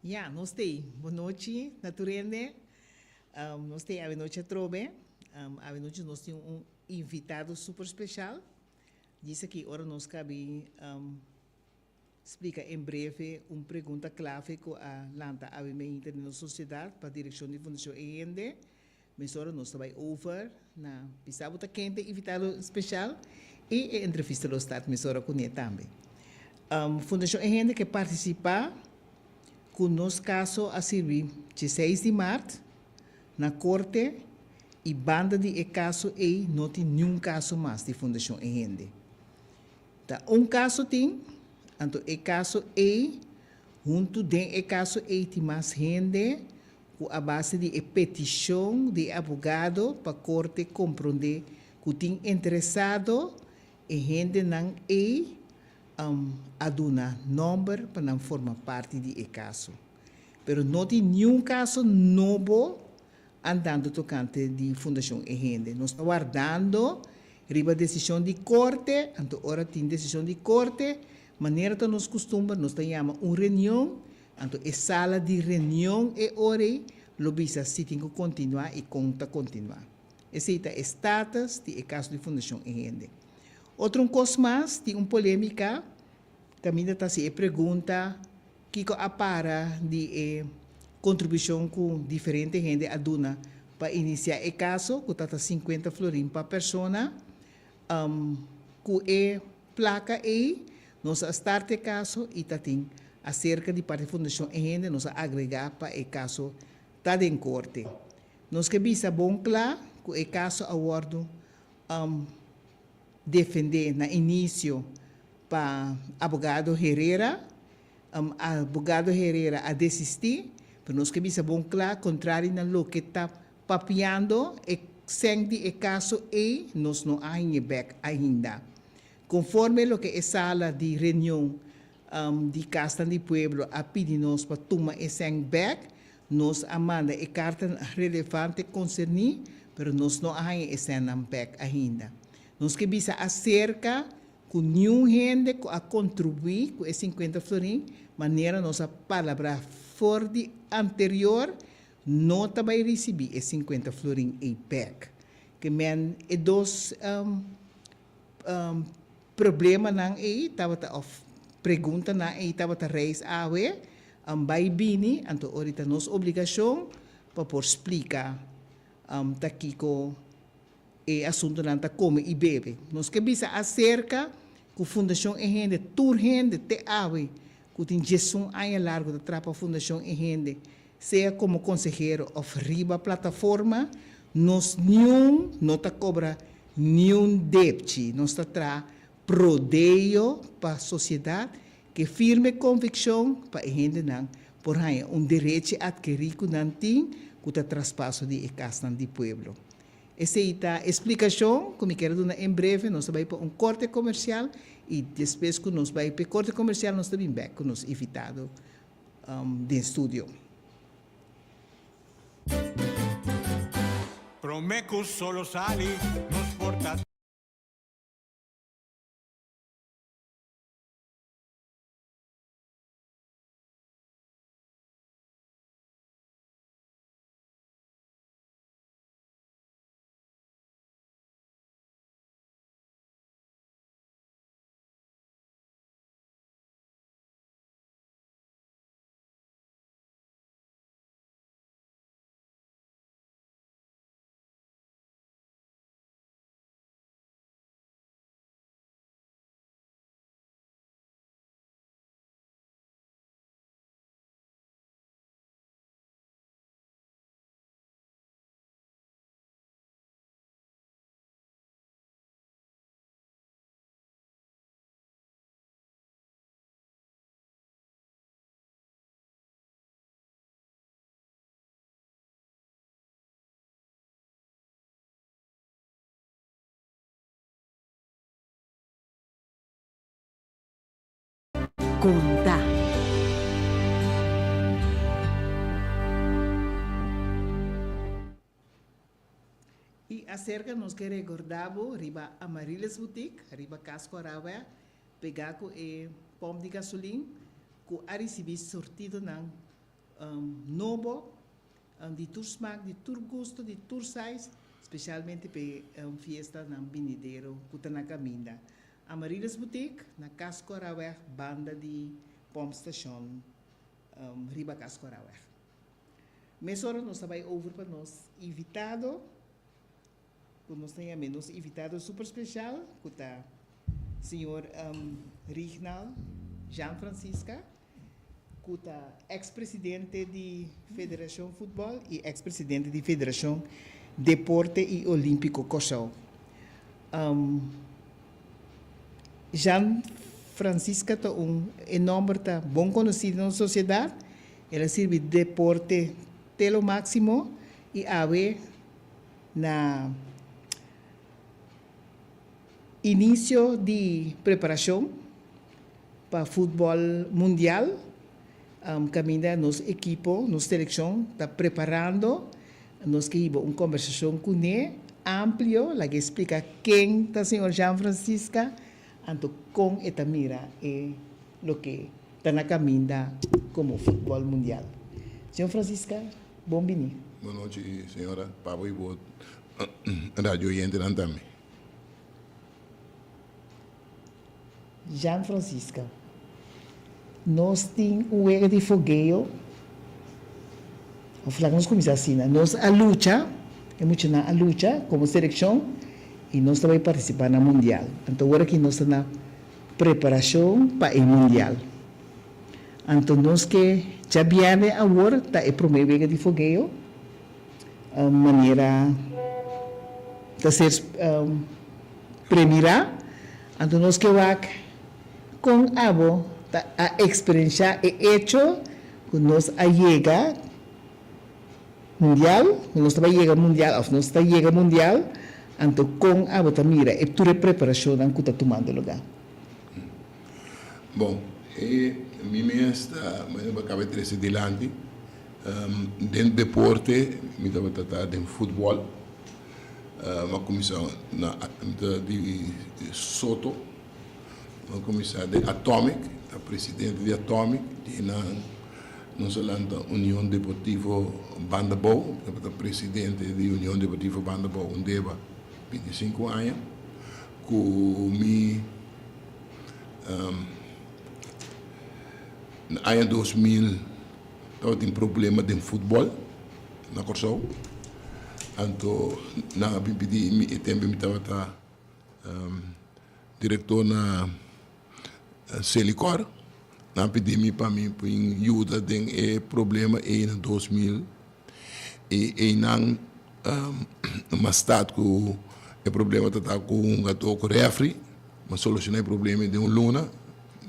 Ya, nos t'ei. Bon nochi na tur hende. Nos t'ei awenochi atrobe. Awenochi nos tin un invitado super special. Djis aki ora nos kabi splika en breve un pregunta clave cu a lanta awe meinta den nos sociedad pa direccion di Fundacion E Hende. Mesora nos ta bai over na bisa bo ta ken ta e invitado special y e entrevista lo start mesora cune tambe. Fundacion E Hende ke participa cu nos caso a sirbi dieseis di maart na corte y banda di e caso ey no tin niun caso mas di Fundacion E Hende. Ta un caso tin, anto e caso ey hunto den e caso ey tin mas hende ku a base di e petishon di e abogado pa korte komprondé ku tin interesado e hendenan ei a duna nòmber pa nan forma parti di e kaso. Pero no tin niun kaso nobo andando tokante di Fundashon E Hende. Nos ta wardando riba desishon di korte, anto ora tin desishon di korte, manera ta nos kustumber nos ta yama un reunion Anto e sala di reunion e ora ei lo bisa si tin ku kontinuá i kon ta kontinuá. Esei ta e status di e kaso di Fundashon E Hende. Otro un kos mas, tin un polémika kaminda ta hasi e pregunta kiko a para di e kontribushon ku diferente hende a duna pa inisiá e kaso, ku ta ta sinkuenta florin pa persona. Ku e plaka ei nos a start e kaso i ta tin aserka di parti Fundashon E Hende nos a agregá pa e kaso ta den korte. Nos ke bisa bon kla ku e kaso a wòrdu defendé na inisio pa abogado Herrera. Abogado Herrera a desistí, pero nos ke bisa bon kla kontrari na loke ta Papiando e sèn di e kaso ei nos no a hañ'é bèk ainda. Konforme loke e sala di reunion di Kasnan di Pueblo a pidi nos pa tuma e sèn bèk, nos a manda e kartanan relevante konserní, pero nos no a haña e sènnan bèk ainda. Nos ke bisa aserka ku niun hende ku a kontribuí ku e sinkuenta florin, manera nos a palabrá for di anterior, No ta bai ricibi e 50 florin ei bek. Ke men e dos problemanan ei tabata of preguntanan ei tabata reis awe, bai bini, anto ora ta nos obligacion pa por splica ta kico e asuntonan ta come y bebe. Nos ke bisa acerca cu Fundacion E Hende, tur hende te awe cu tin diesun aña largo ta traha pa Fundacion E Hende, sea como consehero of riba plataforma, nos niun no ta cobra niun depchi. Nos ta traha pro deo pa sociedad ke firme conviccion pa e hendenan por haña un derechi adkeri cu nan tin cu ta traspaso di e casnan di pueblo. Esei ta e splikashon ku mi kier a duna en breve. Nos ta bai pa un korte komersial i despues ku nos bai pa e korte komersial nos ta bin bèk ku nos invitado den studio. Prome ku solo sali nos por ta. Konta. I aserka nos ke rekordá bo riba Amarilis Boutique, riba Casco Arabia, pegá ku e pòmp di gasolin, ku a risibí sortidonan. Nobo, di tur smak, di tur gusto, di tur size, specialmente p'e fiestanan binidero cu ta na caminda. Amaryllis Boutique na Cascoraweg banda di Pompstation riba Cascoraweg. Mesora nos ta bay over pa nos invitado, cu nos ta yam'e nos invitado super special cu ta señor Rignald Jean Francisca. Ku ta eks presidente di Federashon Futbòl i eks presidente di Federashon Deporte i Olímpiko Kòrsou. Jean Francisca ta un e nòmber ta bon konosí den nos sosiedat. El a sirbi deporte te lo máksimo i awe na inisio di preparashon Pa futbòl mundial kaminda nos ekipo, nos selekshon ta preparando, nos ke hiba un kombersashon kuné amplio, laga e splika ken ta señor Jean Francisca, anto kon e ta mira e loke ta na kaminda komo futbòl mundial. Señor Francisca, bon bini. Bon nochi señora, pabo i bo radio oyentenan tambe. Jean Francisca, Nos tin un wega di fogeo, of laga nos kuminsá asina, nos a lucha, e muchanan a lucha komo selekshon i nos ta bai partisipá na mundial. Anto awor aki nos ta na preparashon pa e mundial. Anto nos ke djabièrnè awor ta e promé wega di fogeo, manera ta ser premirá. Anto nos ke wak kon abo ta a eksperenshá e echo ku nos a yega mundial, ku nos ta bai yega mundial òf nos ta yega mundial, anto kon abo ta mira e tur e preparashonnan ku ta tumando lugá? Bon, e mi mes ta, mi a kaba di trese dilanti, den deporte mi tabata ta den futbòl. Mi a kuminsá na di Soto, mi a kuminsá den Atomic, ta presidente di Atomic, di nan nos a lanta Union Deportivo Banda Bou, mi tabata presidente di Union Deportivo Banda Bou un deba bintisinku aña, ku mi na aña 2000 tabatin problema den futbòl na Kòrsou. Anto nan a bin pidi mi, e tempu mi tabata direktor na Selikor, nan a pidi mi pa mi bin yuda den e problema ei na 2000 i einan mas start ku e problema ta ta ku hungadó ku rèfri, mi a solushoná e problema den un luna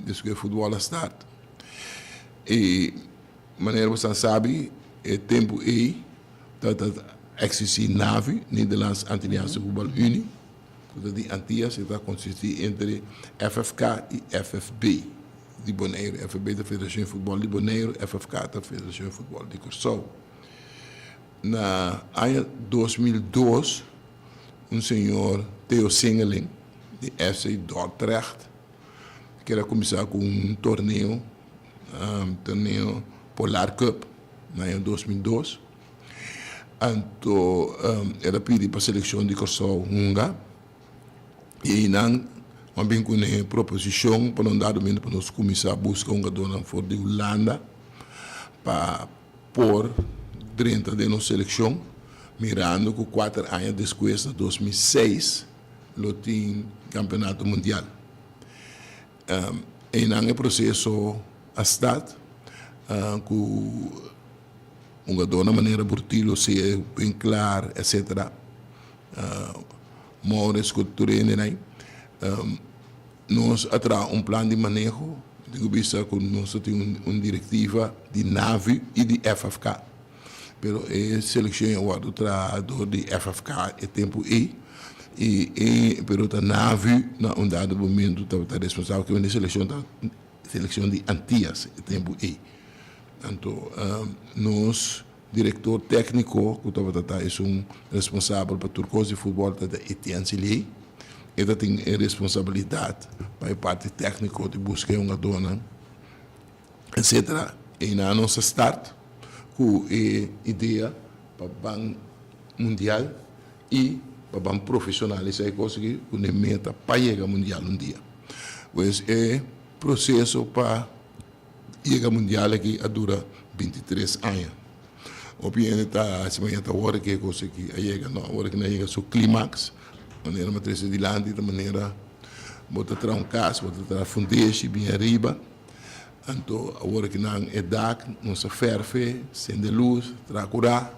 despues ku e futbòl a start. I manera bo sa sabi e tempu ei tabata eksistí NAVU, Nederlands Antilliaanse Voetbal Unie, ku ta di Antillas, e ta konsistí entre FFK i FFB di Boneiru. FFB ta Federashon di Futbòl di Boneiru, FFK ta Federashon di Futbòl di Kòrsou. Na aña 2002 un señor Theo Singeling di FC Dordrecht Ker a kuminsá ku un torneo, torneo Polar Cup na aña 2002. Anto el a pidi pa selekshon di Kòrsou hunga i einan a bin ku e proposishon pa nos dado momento pa nos kuminsá buska hungadónan for di Hulanda pa por drenta den nos selekshon mirando ku kuater aña despues na 2006 lo tin campeonato mundial. Einan e proceso a start cu hungadornan manera Burtilo sea Winklaar etcetera, Maurice cu tur e hendenan. Nos a traha un plan di maneho, mi tin cu bisa cu nos ta tin un directiva di NAVU y di FFK. Pero e seleccion a wordo traha door di FFK e tempo ey y e pero ta NAVU na un dado momento tabata responsabel kiba e seleccion ta seleccion di Antillas e tempo ey. Anto nos director tecnico cu tabata ta esun responsabel pa tur cos di futbol tabata Etienne Siliey. E ta tin e responsabilidad pa e parti tecnico di busca e hungadornan etcetera. Eynan nos a start. Ku e idea pa ban mundial i pa ban profesionalisá e kos aki ku e meta pa yega mundial un dia. Pues e proseso pa yega mundial aki a dura 23 aña. Hopi hende ta hasi mañana ta awor ku e kos aki a yega. No, awor aki nan a yega su klimaks. Manera mi a trese dilanti ta manera bo ta traha un kas, bo ta traha fundeshi bien ariba. Anto awor ki nan e dak nos a ferfe, sende lus, traha kurá,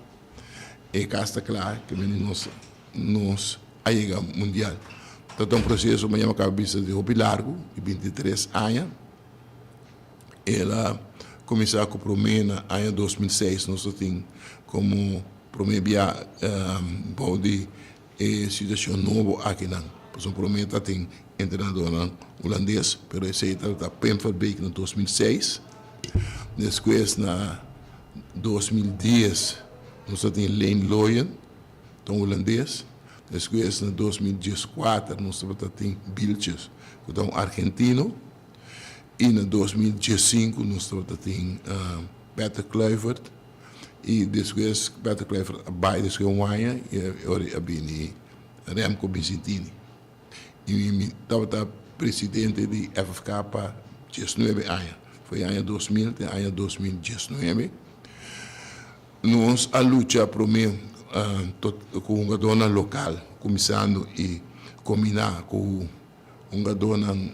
e kas ta kla ke mende nos nos a yega mundial. Ta ta un proseso maña mi a kaba bisa di hopi largu, di 23 aña. El a kuminsá ku promé na aña 2006 nos a tin komo promé bia bou di E situacion nobo akinan, pasobra prome ta tin entrenadornan hulandes, pero esey tabata Pim Verbeek na 2006. Despues na 2010 nos ta tin Leen Looijen, ta un hulandes. Despues na 2014 nos tabata tin Vilches, cu ta un argentino. Y na 2015 nos tabata tin Patrick Kluivert. I despues Patrick Kluivert a bai despues un aña i ora a bini Remco Bicentini. I mi tabata presidente di FFK pa 19 aña. Foi aña 2000 te aña 2019. Nos a lucha prome ku hungadónan lokal, kuminsando i kombiná ku hungadónan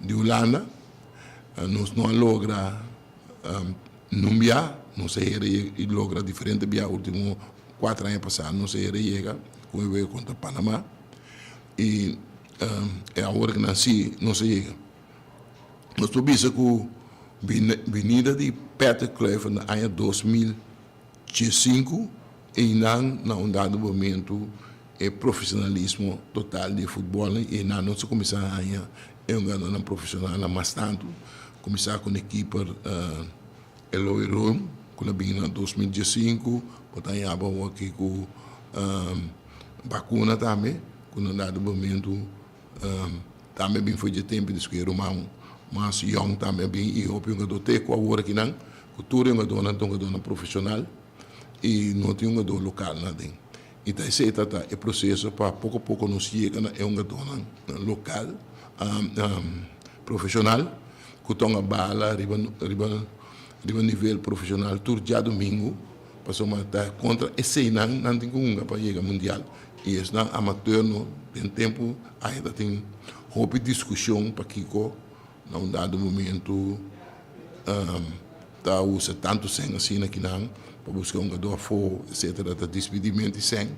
di Hulanda. Nos no a logra Nun bia nos a hera i logra diferente bia ultimo kuater aña pasá nos a hera yega ku e wega kontra Panama i e awor ku nan si nos a yega. Nos por bisa ku binida di Patrick Kluivert na aña 2015 einan na un dado momento e profesionalismo total di e futbòl i einan nos a kuminsá haña e hungadónan profesionalnan mas tantu. Kuminsá ku e keeper Eloy Room ku a bini na 2015, bo ta haña bo aki ku Bacuna tambe ku na dado momento tambe a bin for dje tempu di e ruman mas yòn tambe a bin i hopi hungadó te ku awor akinan ku tur e hungadónan ta hungadónan profesional i no tin hungadó lokal nan aden. I ta esei ta ta e proseso pa poko poko nos yega na e hungadónan lokal profeshonal ku ta hunga bala riba riba riba nivel profeshonal tur djadumingu pasobra ta kontra eseinan nan tin ku hunga pa yega mundial i esnan amateur no den tempu ai ta tin hopi diskushon pakiko na un dado momento ta usa tantu sèn asina kinan pa buska un gadó afó etcetera ta dispidí menti sèn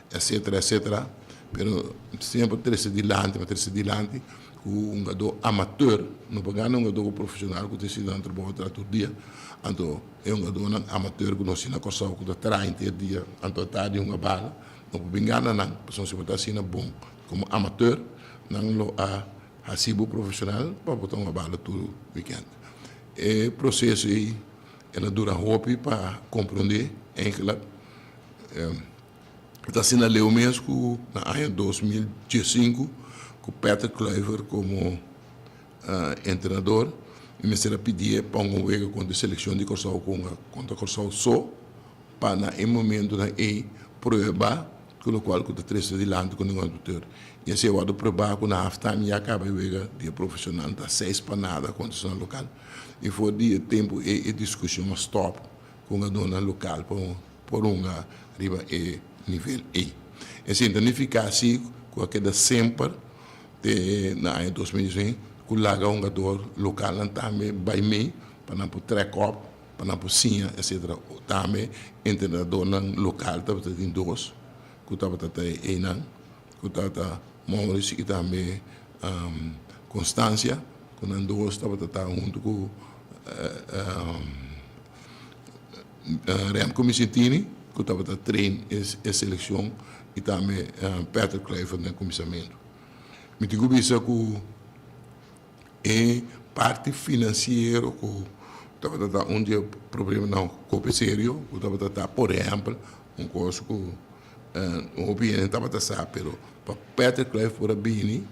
etcetera etcetera pero semper trese dilanti pa trese dilanti ku un gadó amateur no por gana un gadó profesional ku ta hasi nan trabou tra tur dia anto e hungadónan amateur ku nos tin na Kòrsou ku ta traha henter dia anto tardi hunga bala no por bin gana nan pasobra si bo ta asina bon komo amateur nan lo a Hasi bo profesional pa bo ta un abalo tur weekend. E proceso ei el a dura hopi pa comprende eigenlijk. E ta asina leu mes cu na aña 2015 cu Patrick Kluivert como entrenador mi mester a pidié pa un wega contra e seleccion di Corsou cu hunga contra Corsou so pa na e momentonan ei prueba ku lokual ku ta trese dilanti ku ningun amateur. I así a wòrdu probá ku na halftime ya kaba e wega di e profeshonal ta seis pa nada kontra esnan lokal. I for di e tempu ei e diskushon a stòp ku hungadónan lokal por hunga riba e nivel ei. Esei ta nifiká si ku a keda semper te na aña 2016 ku laga hungador lokalnan tambe bai mei pa nan por trèk òp Pa nan por siña etcetera. Tambe entrenadornan local tabata tin dos cu tabata ta eynan cu tabata Maurice y tambe Constancia cu nan dos tabata ta hunto cu Remco Misentini cu tabata train e seleccion y tambe Patrick Kluivert na cuminsamento. Mi tin cu bisa cu. E parti finansiero ku tabata ta un di e problemanan hopi serio ku tabata ta por ehèmpel un kos ku hopi hende tabata sa pero pa Patrick Kluivert por a bini.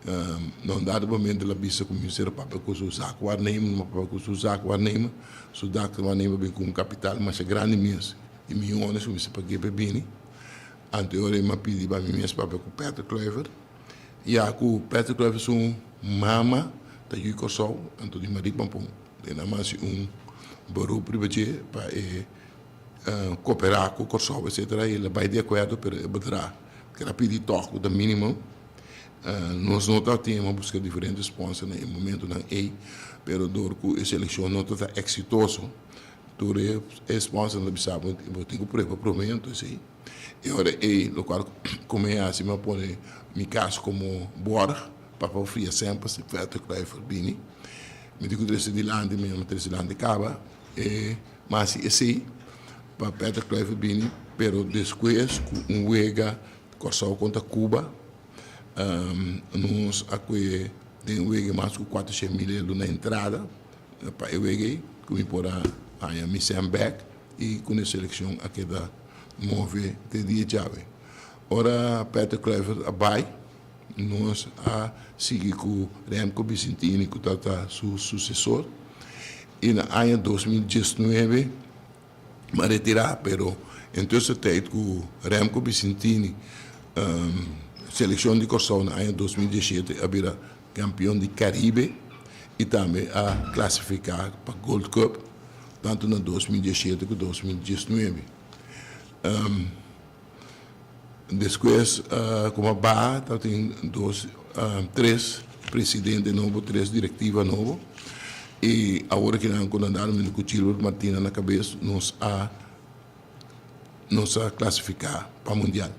Na un dado momento el a bisa ku mi mester a papia ku su zaakwaarnemer, mi a papia ku su zaakwaarnemer, su zaakwaarnemer a bin ku un kapital masha grandi mes, di miyones ku mi mester pag'é pa e bini. Anto e ora ei mi a pidi pa mi mes papia ku Patrick Kluivert, ya ku Patrick Kluivert su mama ta yu Kòrsou, anto di Marie Pampon. Den nan a hasi un beroep riba dje pa e koperá ku Kòrsou etcetera, i el a bai di akuerdo pero e bedrag ku el a pidi tòg ku ta mínimo. Nos no ta tin a buska diferente sponsor na e momentonan ei, pero dor ku e selekshon no ta ta eksitoso, tur e sponsornan ta bisa bo, bo tin ku prueba promé, anto esei. E ora ei lokual ku mi a hasi, mi a pone mi kas komo bòrg pa por fria semper si Patrick Kluivert bini. Mi tin ku trese dilanti, mi a trese dilanti kaba, e mi a hasi esei pa Patrick Kluivert bini, pero despues ku un wega Kòrsou kontra Cuba, nos a kue den wega mas ku kuatroshen mil euro na entrada pa e wega ei ku mi por a haña mi sèn bèk i ku e selekshon a keda move te dia djawe. Ora Patrick Kluivert a bai, nos a sigui ku Remco Bicentini ku tabata su susesor i na aña 2019, M'a retirá, pero en tussentijd ku Remco Bicentini, selekshon di Kòrsou na aña 2017 a bira kampion di Karibe i tambe a klasifiká pa Gold Cup tantu na 2017 ku 2019. Despues ku m'a baha tabatin dos, tres presidente nobo, tres direktiva nobo i awor aki nan ku nan dado ku Gilbert Martina na kabes nos a nos a klasifiká pa mundial.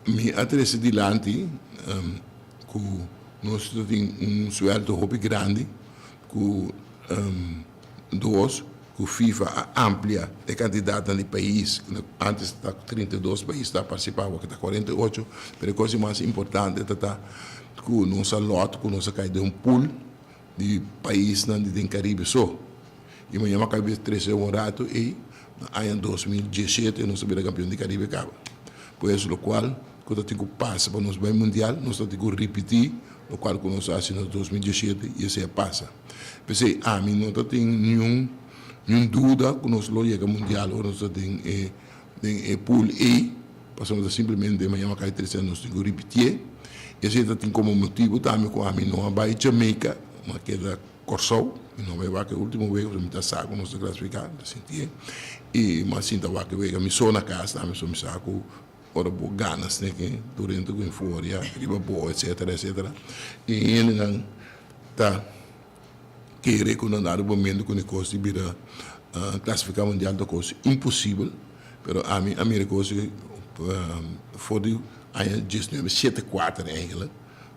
Mi a trese dilanti ku nos ta tin un suèlto hopi grandi ku dos ku FIFA a amplia e kantidatnan di pais, antes ta 32 pais ta partisipá, awor ta 48, pero e kos di mas importante ta ta ku nos a lòt ku nos a kai den un pool di paisnan di den Karibe so. I mañana a kai trese un ratu ei, na aña 2017 nos a bira kampion di Karibe kaba. Pues lokual ku ta tin ku pasa pa nos bai mundial, nos ta tin ku ripití lokual ku nos a hasi na 2017 i esei a pasa. P'esei ami no ta tin niun niun duda ku nos lo yega mundial ora nos ta den e den e pool ei, pasobra ta simplemente mañana kai trese nos tin ku ripitié. Esei ta tin komo motibu tambe ku ami no a bai Jamaica, mi a keda Kòrsou, mi no a bai wak e ultimo wega pasobra mi ta sa ku nos ta klasifiká, mi ta sintié i mi a sinta wak e wega mi so na kas tambe, so mi sa ku ora bo gana sneki tur hende ta ku euforia riba bo etcetera etcetera i hendenan ta kere ku na dado momento ku e kos di bira klasifiká mundial ta kos imposibel, pero ami a mira e kos for di aña diesnuebe shete kuater eigentlik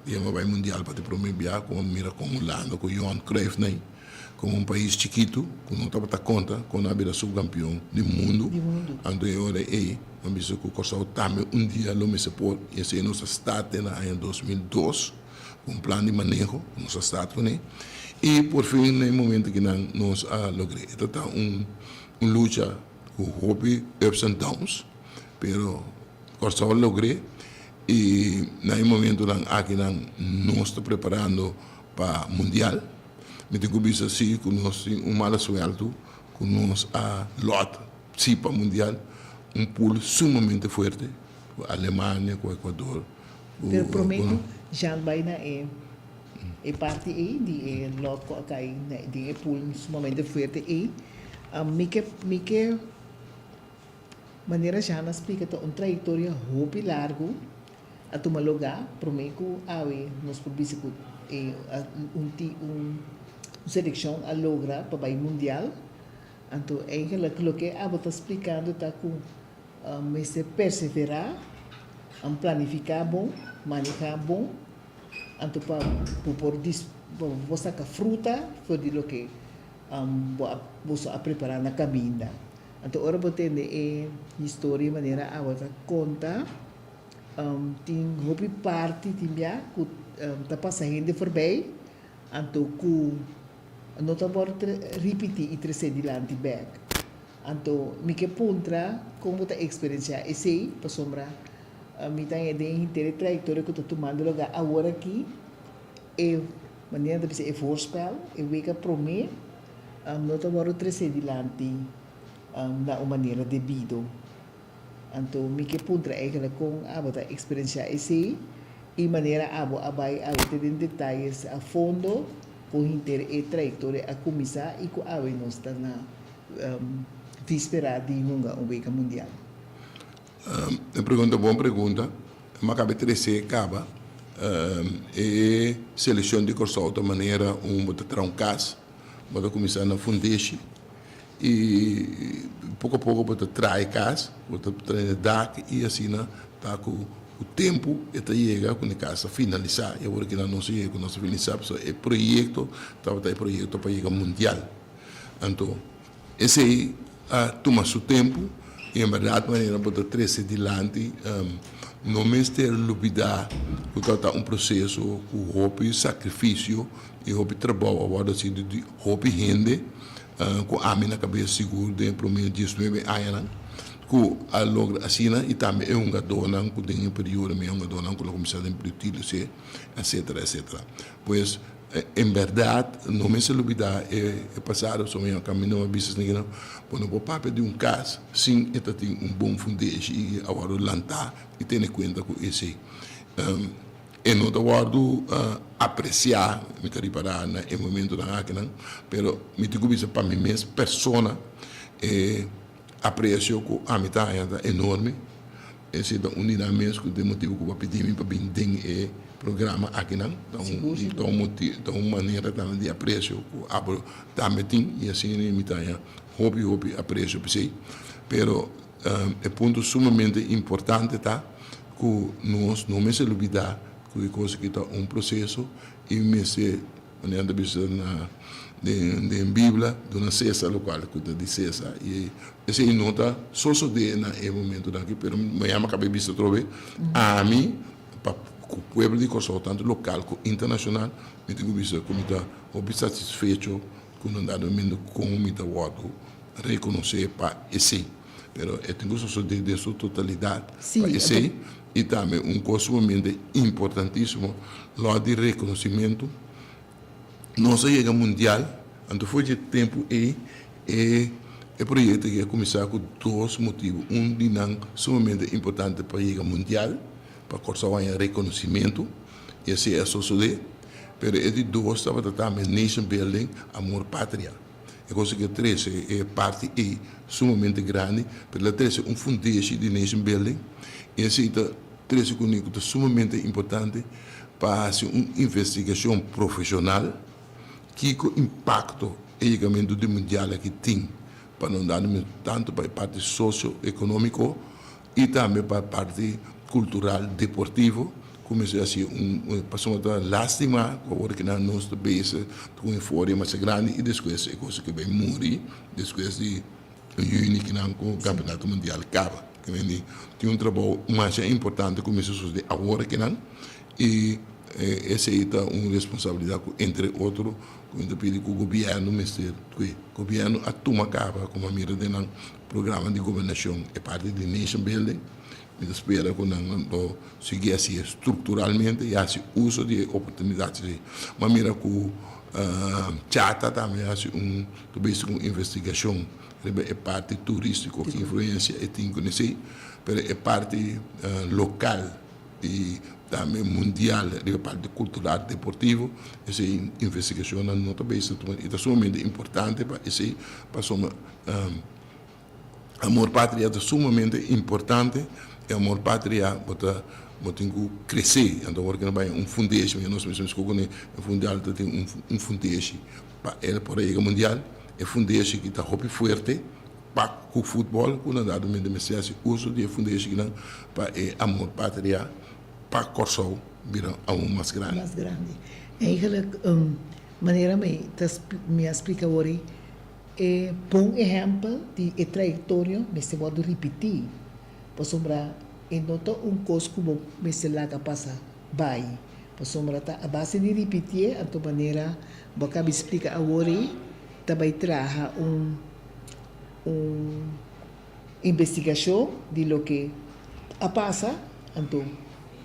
di a bai mundial pa di prome bia ku a mira kon Hulanda ku Johan Cruijff nei komo un pais chikitu ku no tabata konta kon a bira supkampion di mundu anto e ora ei a bisa ku Kòrsou tambe un dia lo mester por i esei nos a start te na aña 2002. Ku un plan di maneho ku nos a start kuné i por fin na e momento kinan nos a logr'é. E ta ta un un lucha ku hopi ups and downs pero Kòrsou a logr'é i na e momentonan akinan nos ta preparando pa mundial. Mi tin ku bisa si ku nos tin un mala suèltu ku nos a lòt si pa mundial un pool sumamente fuerte ku Alemania ku Ecuador. Pero promé ku Jan bai na e e parti ei di e lòt ku a kai den e pool sumamente fuerte ei, mi ke mi ke manera Jan a splika ta un trayektoria hopi largu a tuma lugá promé ku awe nos por bisa ku e un ti un selekshon a logra pa bai mundial. Anto eigenlik loke abo ta splikando ta ku Mester perseverá, planifiká bon, manehá bon, anto pa bo por pa bo por saka fruta for di loke bo a boso a prepará na kaminda. Anto ora bo tende e historia manera awa ta konta, tin hopi parti tin bia ku ta pasa hende forbei, anto ku no ta wòrdu ripití i tresé dilanti bèk. Anto mi ke puntra kon bo ta eksperensiá esei, pasobra Mi ta haña den henter e trayektoria ku ta tumando lugá awor aki, e manera ta bisa e voorspel, e wega promé, no ta wòrdu tresé dilanti na un manera debido. Anto mi ke puntra eigenlijk kon abo ta eksperensiá esei i manera abo a bai awe te den detayes a fondo kon henter e trayektoria a kuminsá i ku awe nos ta na víspera di hunga un wega mundial. E pregunta bon pregunta. Mi a kaba trese kaba e selekshon di Kòrsou ta manera un bo ta traha un kas, bo ta kuminsá na fundeshi i poko a poko bo ta traha e kas, bo ta traha e dak i asina ta ku tempu e ta yega ku e kas ta finalisá. I awor kinan nos a yega ku nos a finalisá pasobra e proyekto tabata e proyekto pa yega mundial. Anto Esei a tuma su tempu i en bèrdat manera bo ta trese dilanti no mester lubidá ku tabata un proseso ku hopi sakrifisio i hopi trabou a wòrdu hasi di hopi hende ku ami na kabes sigur den e promé diesnuebe añanan ku a logra asina i tambe e hungadónan ku den e periodo mi e hungadónan ku lo kuminsá den Utilise etsetera etsetera. Pues En berdad no mester lubida e pasado pasobra mi a camino a bisa esaki no bo no por papia di un cas sin e ta tin un bon fundeshi y a wordo lanta y tene cuenta cu esey. E no ta wordo aprecia mi ta ripara na e momentonan akinan pero mi tin cu bisa pa mi mes persona e aprecio cu ami ta haya ta enorme. Esei ta un di nan mes ku ta e motibu ku bo a pidi mi pa bin den e programa akinan. Ta un ta un moti ta un manera tambe di apresio ku abo tambe tin i asina mi ta haña hopi hopi apresio p'esei. Pero e punto sumamente importante ta ku nos no mester lubidá ku e kos aki ta un proseso i mester Manera ta bisa na den den Biblia, duna Cesar locual cu ta di Cesar. Y esey no ta sosode na e momentonan aki, pero mañana mi a caba di bisa atrobe, ami pa cu pueblo di Corsou, tanto local cu internacional, mi tin cu bisa cu mi ta hopi satisfecho cu nan dado momento con mi ta wordo reconoce pa esey. Pero e tin cu sosode den su totalidad pa esey. Y tambe un cos sumamente importantisimo, lo di reconocimento, nos a yega mundial, anto for dje tempo ey e e proyecto aki a cuminsa cu dos motibo, un di nan sumamente importante pa yega mundial, pa Corsou haña reconocimento, y así a sosode, pero e di dos tabata tambe nation building, amor patria. E cosa cu a trece e parti ey sumamente grandi, pero el a trece un fundeshi di nation building y esey ta trece cune cu ta sumamente importante pa haci un investigacion profesional kico impacto e yegamento di mundial aki tin pa no dando tanto pa e parti socio economico y tambe pa parti cultural deportivo cu mester haci un pasobra ta lastima cu awor ki nan nos ta bezig cu un euforia masha grandi y despues e cosa ke bay muri despues di juni ki nan cu campeonato mundial caba tin un trabou masha importante cu mester sucede awor ki nan y esey ta un responsabilidad cu entre otro cu mi ta pidi cu gobierno mester cu gobierno a tuma caba como a mira den nan Programa di gobernashon e parti di nation building. Mi ta spera ku nan lo sigui hasi e strukturalmente i hasi uso di e oportunidat esei. Mi a mira ku Chata tambe a hasi un ta besi ku un investigashon riba e parti turístiko ki influensia e tin ku esei, pero e parti lokal i tambe mundial riba parti kultural deportivo esei investigashonnan no ta besi ta tuma i ta sumamente importante pa esei pasobra Amor patria ta sumamente importante e amor patria bo ta bo tin ku krese anto ora ku nan bai un fundeshi mi nos mes ku e mundial ta tin un fundeshi pa el por a yega mundial e fundeshi ki ta hopi fuerte pa ku futbol ku nan dado momento mester hasi uso di e fundeshi kinan pa e amor patria pa Kòrsou bira aun mas grandi. Mas grandi. Eigenlijk manera mi ta mi a splika awor ei. E bon ehèmpel di e trayektorio mester wòrdu ripití, pasobra e no ta un kos ku bo mester laga pasa bai, pasobra ta a base di ripitié, anto manera bo a kabi splika awor ei, ta bai traha un un investigashon di loke a pasa. Anto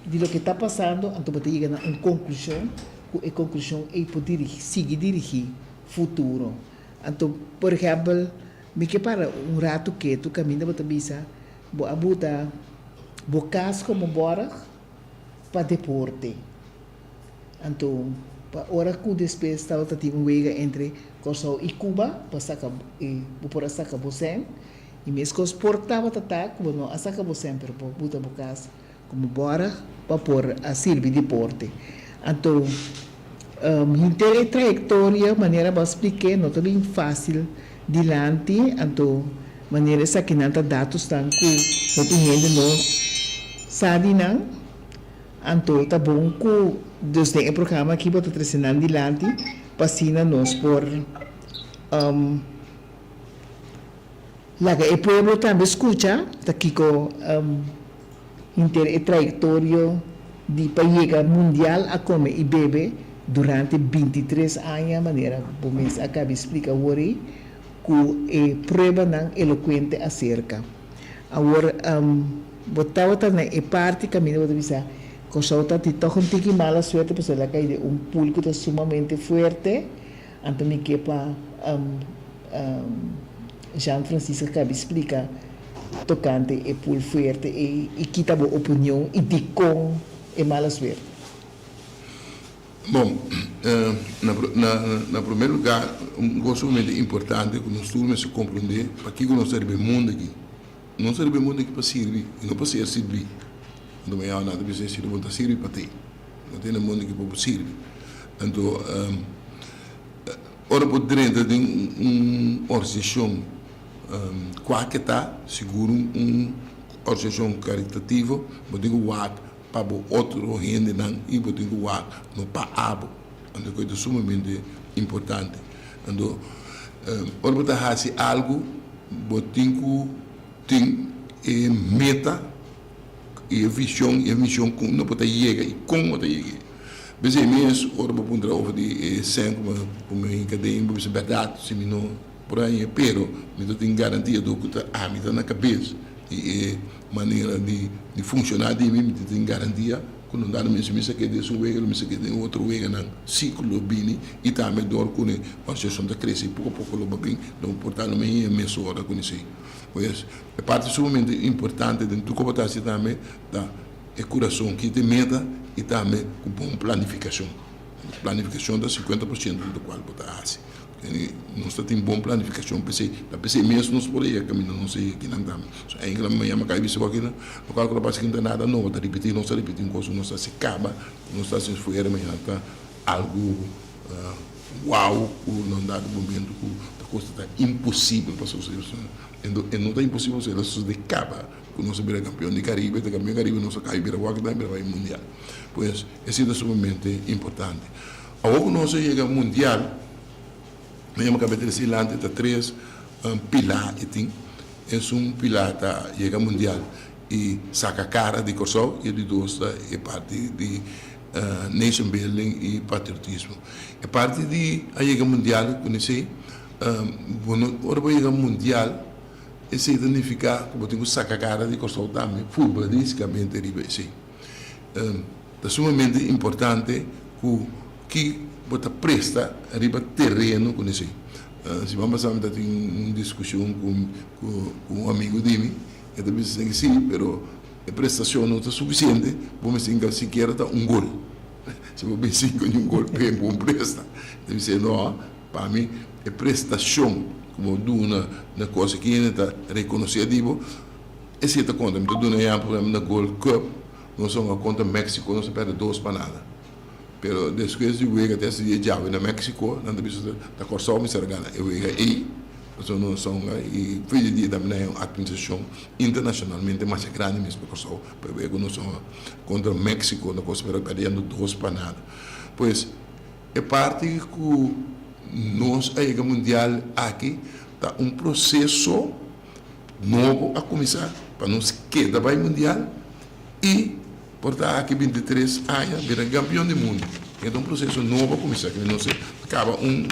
di loke ta pasando anto bo ta yega na un konklushon ku e konklushon ei por dirigi sigui dirigi futuro. Anto por ehèmpel mi ke para un ratu ketu kaminda bo ta bisa bo a buta bo kas komo bòrg pa deporte. Anto pa ora ku despues tabata tin un wega entre Kòrsou i Cuba pa saka e bo por a saka bo sèn i meskos por tabata ta ku bo no a saka bo sèn pero bo buta bo kas komo bòrg pa por a sirbi deporte. Anto henter e trayektoria manera bo a splik'é no ta bin fásil dilanti anto manera esakinan ta datosnan ku hopi hende no sa di nan. Anto ta bon ku dus den e programa aki bo ta trese nan dilanti pa asina nos por laga e pueblo tambe skucha ta kiko henter e trayektorio di pa yega mundial a kome i bebe durante 23 aña manera bo mes a kabi splika awor ei ku e pruebanan elokuente aserka. Awor bo tabata na e parti kaminda bo ta bisa Kòrsou ta tin tòg un tiki mala suerte pasobra el a kai den un pool ku ta sumamente fuerte. Anto mi ke pa Jean Francisca kabi splika tokante e pool fuerte ei i ki ta bo opinion i dikon e mala suerte. Bon, na promé lugá, un kos sumamente importante ku nos tur mester komprondé, pakiko nos ta riba e mundu aki. Nos ta riba e mundu aki pa sirbi i no pa ser sirbí. Anto mañana nan ta bisa si bo ta sirbi pa te. No ta na e mundu aki pa bo sirbi. Anto, ora bo drenta den un organisashon kualke ta, sigur un organisashon karitativo, bo tin ku wak pa bo otro hendenan i bo tin ku wak no pa abo. Anto ku e ta sumamente importante. Anto ora bo ta hasi algu bo tin ku tin e meta i e vision i e mision ku unda bo ta yega i kon bo ta yega. P'esei mes ora bo puntra over di e sèn ku mi hinka den bo bisa bèrdat si mi no por haña pero mi ta tin garantia dor ku ta ami ta na kabes i e manera di funshoná di mi, mi ta tin garantia ku no dado mi sa keda esun wega, lo mi sa keda den otro weganan si ku lo bini i tambe dor ku e organisashon ta krese i poko poko lo ba bin, lo por ta lo mi hia mesora ku esei. Pues e parti sumamente importante den tur ku bo ta hasi tambe ta e kurason ki ta e meta i tambe ku bon planifikashon. Planifikashon ta 50% di lokual bo ta hasi. Nos ta tin bon planificacion p'esey, ta p'esey mes nos por a yega caminda nos a yega kinan tambe. So enkele mi yama kai bisa bo aki lo cual cu ta pasa aki no ta nada nobo, ta ripiti, nos ta ripiti un cos cu nos ta haci caba, cu nos ta haci fuera mañana ta algo wow cu na un dado momento cu ta cos ta imposibel pa sosode. E no ta imposibel pasobra el a sosode caba cu nos a bira campeon di Caribe, ta campeon di Caribe nos a cay bira wak tambe bira bay mundial. Pues esey ta sumamente importante. Awor cu nos a yega mundial, mi yama cabeza di silante ta tres pilar e tin. Esun pilar ta yega mundial y saca cara di Corsou y e di dos ta e parti di nation building y patriotismo. E parti di a yega mundial cu nesey, bo no ora bo yega mundial esey ta nifica cu bo tin cu saca cara di Corsou tambe futbolisticamente riba esey. Ta sumamente importante ku ki bo ta presta riba tereno ku nesei. Siman pasá mi ta tin un diskushon ku un amigu di mi, e ta bisa esaki si, pero e prestashon no ta sufisiente, bo mester hinka sikiera ta un gol. Si bo bin sin ku un gol p'e bo presta. E ta bisa no, pa mi e prestashon ku bo duna na kos aki hende ta rekonosé di bo, esei ta konta. Mi ta duna ehèmpel na Gold Cup. Nos a hunga kontra Mexico, nos a pèrdè dos pa nada. Pero despues di wega te hasta dia djawe na Mexico, nan ta bisa ta Kòrsou mester a gana e wega ei, pasobra nos a hunga i fe di dia tambe nan hay un atministrashon internashonalmente masha grandi mes pa Kòrsou, pa e wega ku nos a hunga kontra Mexico na kos pero pèrdiendo dos pa nada. Pues e parti ku nos a yega mundial aki ta un proseso. Nobo a kuminsá pa nos keda bai mundial i por ta aki 23 aña bira kampion di mundu. E ta un proseso nobo a kuminsá ku nos a kaba un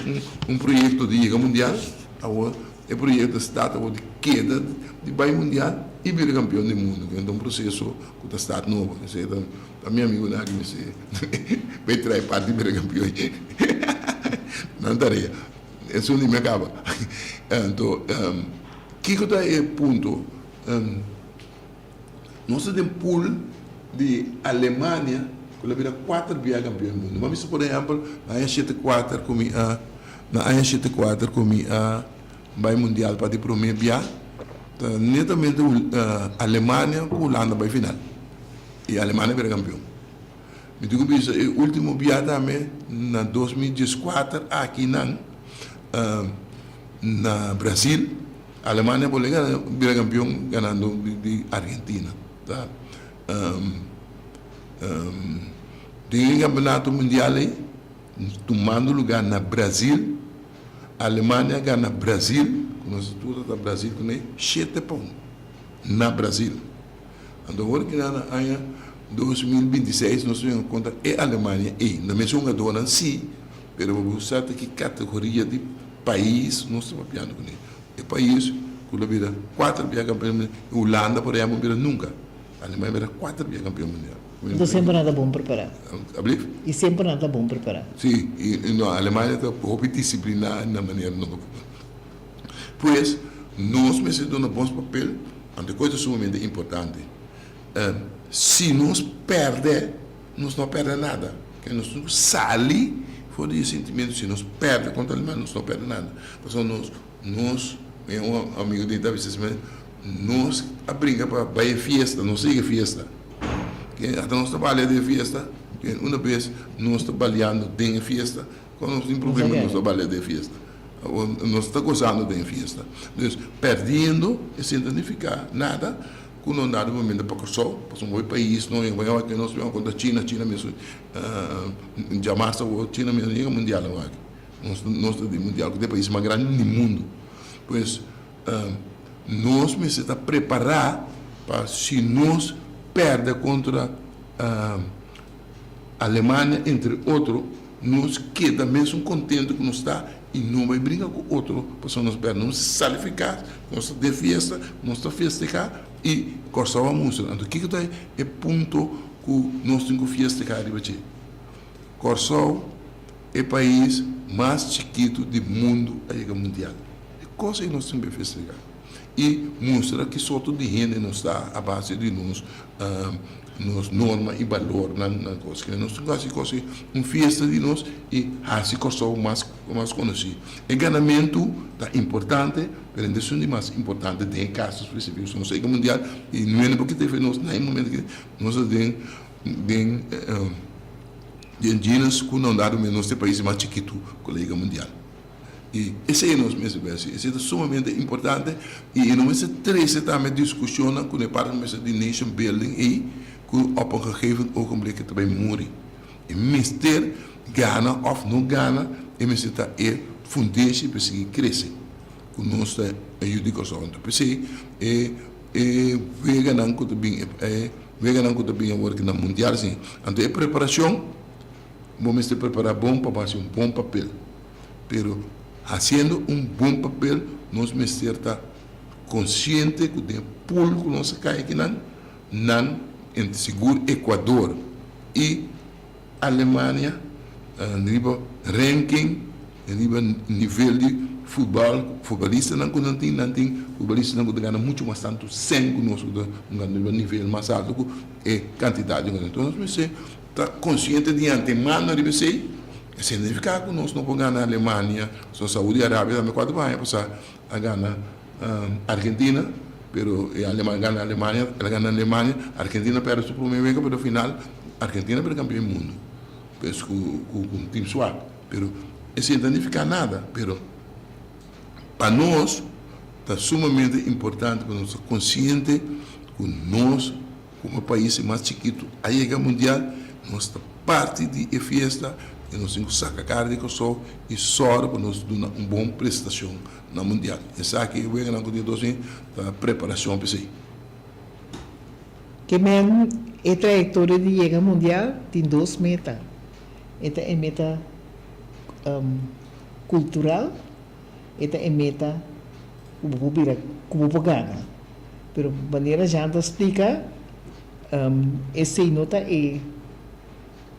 un proyekto di yega mundial, awor e proyekto ta start awor di keda di bai mundial. i bira kampion di mundu, ku ta un proseso ku ta start nobo. Esei ta ta mi amigunan aki mester bai trae parti bira kampion nan tarea. Esun di mi a kaba. Anto kiko ta e punto? Nos ta den pool di Alemania ku lo bira kuater bia kampion di mundu. Bo a mester por ehèmpel na aña 74 ku mi a na aña 74 ku mi a bai mundial pa di promé bia ta netamente Alemania ku Hulanda bai final i Alemania bira kampion. Mi tin ku bisa e ultimo bia tambe na 2014 aki nan na Brasil. Alemania por llega bira campeon ganando di Argentina. Ta den e campeonato mundial ey tumando lugar na Brasil, Alemania gana Brasil, cu nos tur ta Brasil cune, shete pa un na Brasil. Anto awor ki na aña 2026 nos ta yega contra e Alemania ey. Na mesun hungadornan si, pero bo sa ta ki categoria di pais nos ta papiando kuné. E pais ku lo bira kuater bia kampion mundial, Hulanda por ehèmpel bira nunka, Alemania bira kuater bia kampion mundial. Enton semper nan ta bon prepará. Ablief? I semper nan ta bon prepará. Si, i no, Alemania ta hopi disipliná na manera nan ta futbòl. Pues, nos mester duna bons papel, anto e kos ta sumamente importante. Si nos pèrdè, Nos no a pèrdè nada. Ke nos tin ku sali for di e sintimentu si nos pèrdè kontra Alemania, nos no a pèrdè nada. Pasobra nos, nos, mi un amigu di ta bisa asina, nos a brinka pa bai e fiesta, nos a yega e fiesta. Ke ata nos ta balia den e fiesta, ke una bes nos ta baliando den e fiesta, Cuando nos tin problema nos ta balia den fiesta. Nos ta gozando den fiesta. Dus perdiendo esei no ta nifica nada cu no dado momento pa Corsou, pasobra un hopi pais no yega awor nos bin contra China, China mes djamas awor China mes no yega mundial awor aki. Nos nos ta den mundial cu ta e pais mas grandi di mundo. Pues nos mester ta prepara pa si nos perde contra Alemania entre otro, nos keda mesun contento cu nos ta y no bay bringa cu otro pasobra nos berde. Nos sali fi cas, nos ta den fiesta, nos ta festeha y Corsou a mustra. Anto kico ta e punto cu nos tin cu fiesteha riba dje? Corsou e pais mas chikito di mundo a yega mundial. E cos ey nos tin cu festeha y mustra ki sorto di hende nos ta a base di nos nos norma i balornan nan kos ke nos tin ku hasi kos un fiesta di nos i hasi Kòrsou mas mas konosí. E ganamentu ta importante pero no esun di mas importante den e kaso spesífiko. So nos a yega mundial i nuende por kita efe nos na e momento ke nos ta den den den Guinness ku nan dado nos ta e pais mas chikitu ku a yega mundial. I esei nos mester bai hasi. Esei ta sumamente importante i e no mester trese tambe diskushonnan ku na e parti mester di nation building ei ku op un gegeven ogenblik e ta bai muri. E mester gana òf no gana e mester ta e fundeshi pa e sigui krese ku nos ta e yu di Kòrsou. Anto p'esei e e weganan ku ta bin e weganan ku ta bin awor na mundial asin. Anto e preparashon bo mester prepará bon pa bo hasi un bon papel. Pero haciendo un bon papel nos mester ta consciente cu den e pool cu nos a cay akinan, nan, entre sigur Ecuador y Alemania, riba ranking, riba nivel di futbal, futbalistanan cu nan tin, nan tin futbalistanan cu ta gana mucho mas tanto cen cu nos cu ta gana riba nivel mas alto cu e cantidad di gana. Entonces nos mester ta consciente di antemano riba esey. E significa cu nos no por gana Alemania, so Saudi Arabia tambe cuatro aña pasa a gana Argentina, pero e Alemania gana Alemania, el a gana Alemania, Argentina perde su prome wega pero final Argentina bira campeon di mundo, pues cu cu un team swak, pero esey no ta nifica nada, pero pa nos ta sumamente importante pa nos ta consciente cu nos Como e pais mas chikitu a yega mundial, nos ta parti di e fiesta i nos tin ku saka kara di Kòrsou i sòru pa nos duna un bon prestashon na mundial. Esaki e weganan ku tin 2000 ta preparashon pa esei. Ke men e trayektoria di yega mundial tin dos meta. E ta e meta kultural, e ta e meta ku bo por bira, ku bo por gana. Pero manera Jean ta splika, esei no ta e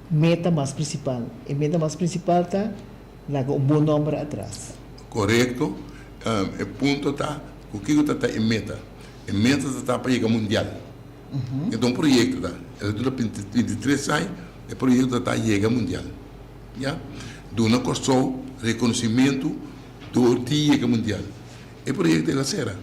meta mas prinsipal. E meta mas prinsipal ta laga un bon nòmber atras. Korekto. E punto ta ku kiko ta ta e meta? E meta ta ta pa yega mundial. E ta un proyekto ta. E ta dura 23 aña. E proyekto ta ta yega mundial. Ya. Duna Kòrsou rekonosimentu dor di yega mundial. E proyekto el a sera.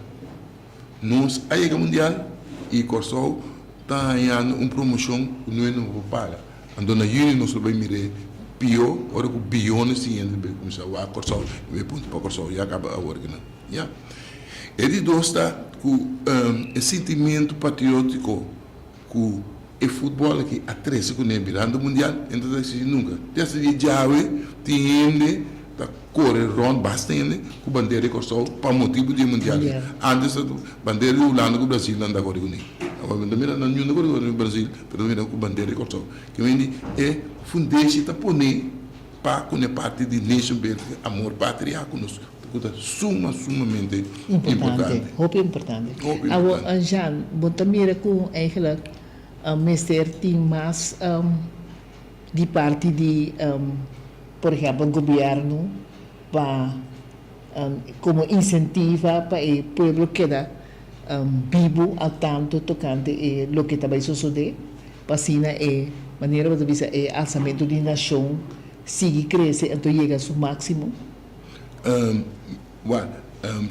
Nos a yega mundial y Kòrsou ta hañando un promoshon ku no hende no por paga. Anto na yüni nos lo bai mir'é pió ora ku biyones di hende bai kuminsá wak Kòrsou i bai punta pa Kòrsou. Ya kaba awor kinan. Ya. E di dos ta ku e sintimentu patriótiko ku e futbòl aki a trese kuné birando mundial, e no ta eksistí nunka. Te hasta dia djawe tin hende ta kore rònt, basta hende, ku bandera di Kòrsou pa motibu di e mundial aki. Ántes ta bandera di Hulanda ku Brasil nan ta kore kuné. Awor mi ta mira nan niun ta kore ku Brasil, pero ta mira ku bandera di Kòrsou. Ke mende e fundeshi ta pone pa ku ne parti di nation building, amor patria ku nos ku ta suma sumamente importante. Hopi importante. Awor Jean, bo ta mira ku eigenlijk mester tin mas di parti di por ehempel gobierno pa komo insentiva pa e pueblo keda bibu al tanto tokante e loke ta bai sosode pa asina e manera bo ta bisa e alsamentu di nashon sigui krese anto yega su máksimo? Wak,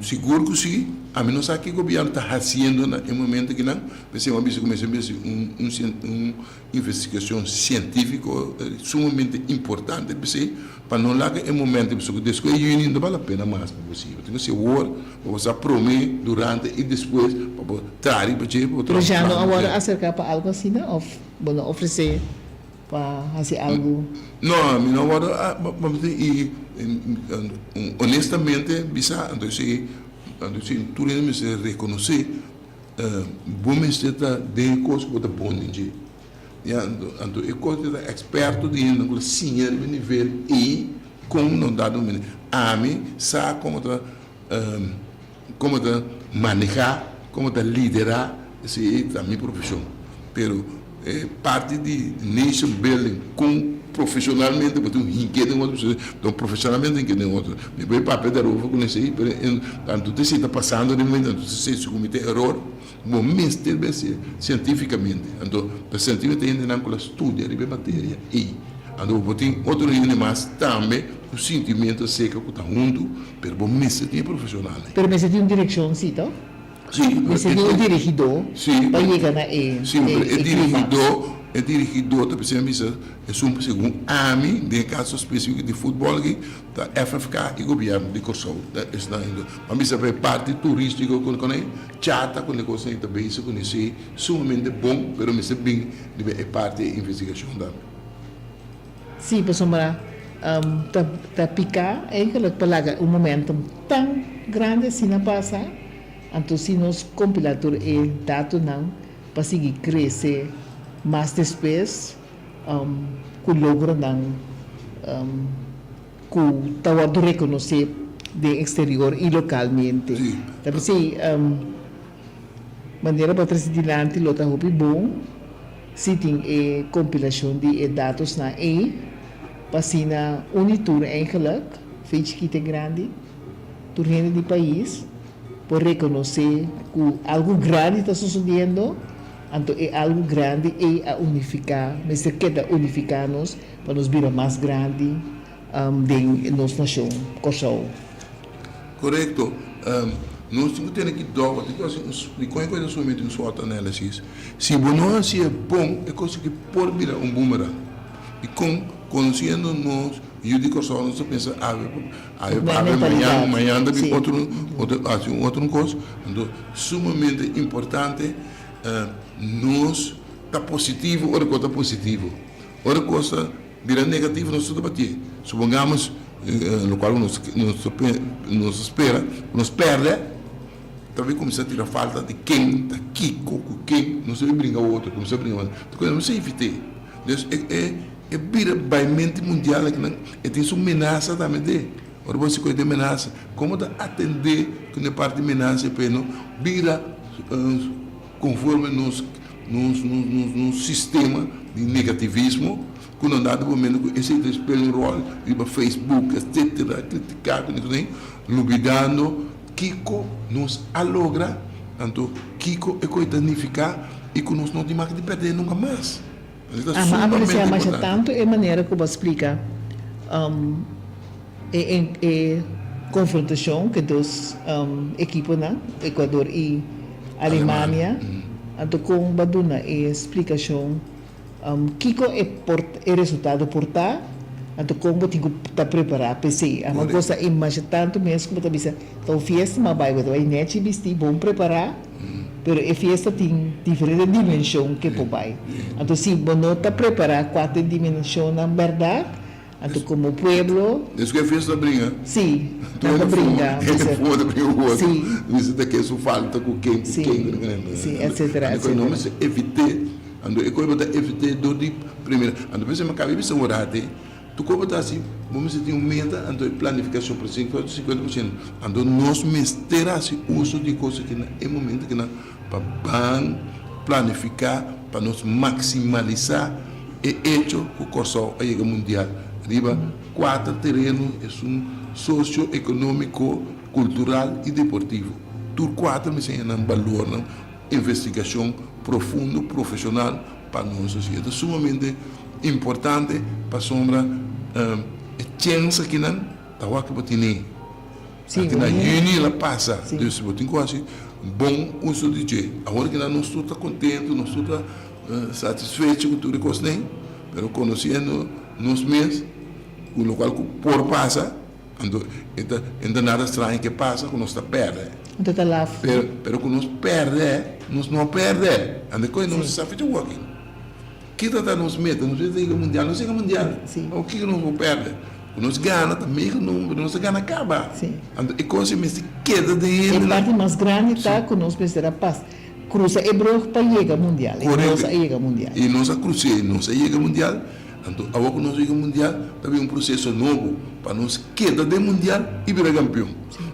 sigur ku si. Ami no sa ke gobièrnu ta hasiendo na e momento akinan. P'esei mi a bisa ku mester mester un un investigashon sientífiko sumamente importante p'esei pa no laga e momento pasobra ku despues di yüni no ta bal la pena mas pa bo siña. Bo tin ku hasi awor pa bo sa promé, durante i despues pa bo traha riba dje pa bo traha un plan. Pero ya no a wòrdu aserká pa algu asina òf bo no ofresé? Pa hasi algu. No, mi no wòrdu i honestamente bisa, anto si anto si tur hende mester rekonosé bo mester ta den e kos ku bo ta bon den dje. Ya, anto e kos ku ta eksperto di hende ku ta siña riba e nivel ei kon no dado momento. Ami sa komo ta komo ta manehá, komo ta liderá, esei ta mi profeshon. Pero e parti di nation building kon profeshonalmente bo tin un hinke den otro, don profeshonalmente hinke den otro. Mi por papia darover ku esei, pero tantu ta esei ta pasando den momento, tantu ta esei si komete eror, bo mester bese sientifikamente. Anto pa sientifikamente hendenan ku la studia riba e materia ei. Anto bo por tin otro hende mas tambe ku sintimentu aserka ku ta huntu, pero bo mester tin e profeshonalnan. Pero mester tin un direkshon si, to? Sí. Mester tin un dirigidó pa yega na e Sí, pero e dirigidó, e dirigidó ta bisa bisa esun segun ami den e kaso spesifiko di futbòl aki ta FFK i gobièrnu di Kòrsou ta esnan hende. Bo a bisa pa e parti turístiko ku koné chata ku e kosnan ei ta bezig ku esei sumamente bon pero mester bin riba e parti e investigashon tambe. Sí, pasobra ta ta piká eigenlijk pa laga un momentum tan grandi asina pasa. Anto si nos kompilá tur e datonan pa sigui krese mas despues ku logronan ku ta wòrdu rekonosé den eksterior i lokalmente. Ta p'esei manera bo a trese dilanti lo ta hopi bon si tin e kompilashon di e datosnan ei pa asina uni tur eigenlijk, fe chikito e grandi, tur hende di pais por rekonosé ku algu grandi ta sosodiendo, anto e algu grandi ei a unifiká, mester keda unifiká nos pa nos bira mas grandi den nos nashon Kòrsou. Korekto. Nos tin ku tene ki dòkter, tin ku hasi un, dikon e kos ta sumiti un SWOT analysis? Si bo no hasié bon, e kos aki por bira un boomerang. Dikon? Konosiendo nos yu di Kòrsou nos ta pensa awe awe pa awe mañan mañan ta bin otro otro hasi un otro kos anto sumamente importante nos ta positivo ora kos ta positivo ora kos ta bira negativo nos ta batié supongamos lokual nos nos nos ta spera ku nos pèrdè ta bin kuminsá tira falta di ken ta kiko ku ken nos ta bin bringa otro kuminsá bringa otro nos a evit'é. Dus e e e bira bai mente mundial akinan, e tin su menasa tambe de. Ora bo hasi kos den menasa, komo ta atendé ku e parti menasa p'e no bira konforme nos nos nos nos sistema di negativismo ku nan dado momento ku esei ta spela un ròl riba Facebook etsetera kritiká ku nan lubidando kiko nos a logra anto kiko e koe ta nifiká i ku nos no tin mag di pèrdè nunka mas. A Mi a apresiá masha tantu e manera ku bo a splika e e konfrontashon ku e dos ekiponan, Ecuador i Alemania. Anto kon bo a duna e splikashon kiko e por e resultado por ta, anto kon bo tin ku ta prepará p'esei. A Mi a gosta e masha tantu mes ku bo ta bisa ta un fiesta, ma bai bo ta bai nèchi bistí, bon prepará. Pero e fiesta tin diferente dimenshon ke por bai. Anto si bo no ta prepará kua ta e dimenshonnan bèrdat, anto komo pueblo. Des ku e fiesta ta bringa. Si, nan ta bringa. Hende fuma ta bringa ku otro. Bisa ta ke su falta ku ken ku ken. Si, etsetera, etsetera. Anto no mester evit'é. Anto e kos bo ta evit'é dor di primera. Anto p'esei mi a kaba di bisa un rate. Tur kos bo ta hasi, bo mester tin un meta, anto e planifikashon por 50%. Anto nos mester hasi uso di e kos aki na e momento aki nan pa ban planifiká pa nos maksimalisá e echo ku Kòrsou a yega mundial riba kuater tereno, esun sosio-ekonómiko, kultural i deportivo. Tur kuater mester haña nan balornan, investigashon profundo, profeshonal. Pa nos así e ta sumamente importante pasobra e chens akinan ta wak ku bo tene. Aki na yüni el a pasa, dus bo tin ku hasi bon uso di dje. Awor kinan nos tur ta kontentu, nos tur ta satisfecho ku tur e kosnan, pero konosiendo nos mes ku lokual ku por pasa. Anto e ta e ta nada straño ke pasa ku nos ta pèrdè. Anto ta laf. Pero pero ku nos pèrdè, nos no pèrdè. Anto koe nos sa fecha wòki. Ki ta ta nos meta? Nos meta yega mundial, nos yega mundial. Si. Awor kiko nos por pèrdè? Ku nos gana ta mega number, nos ta gana kaba. Si. Anto e kos ei mester keda den hende. E parti mas grandi ta ku nos mester a pas krusa e brug pa yega mundial. I nos a yega mundial. I nos a krus'é, nos a yega mundial. Anto awo ku nos yega mundial ta bin un proseso nobo pa nos keda den mundial i bira kampion.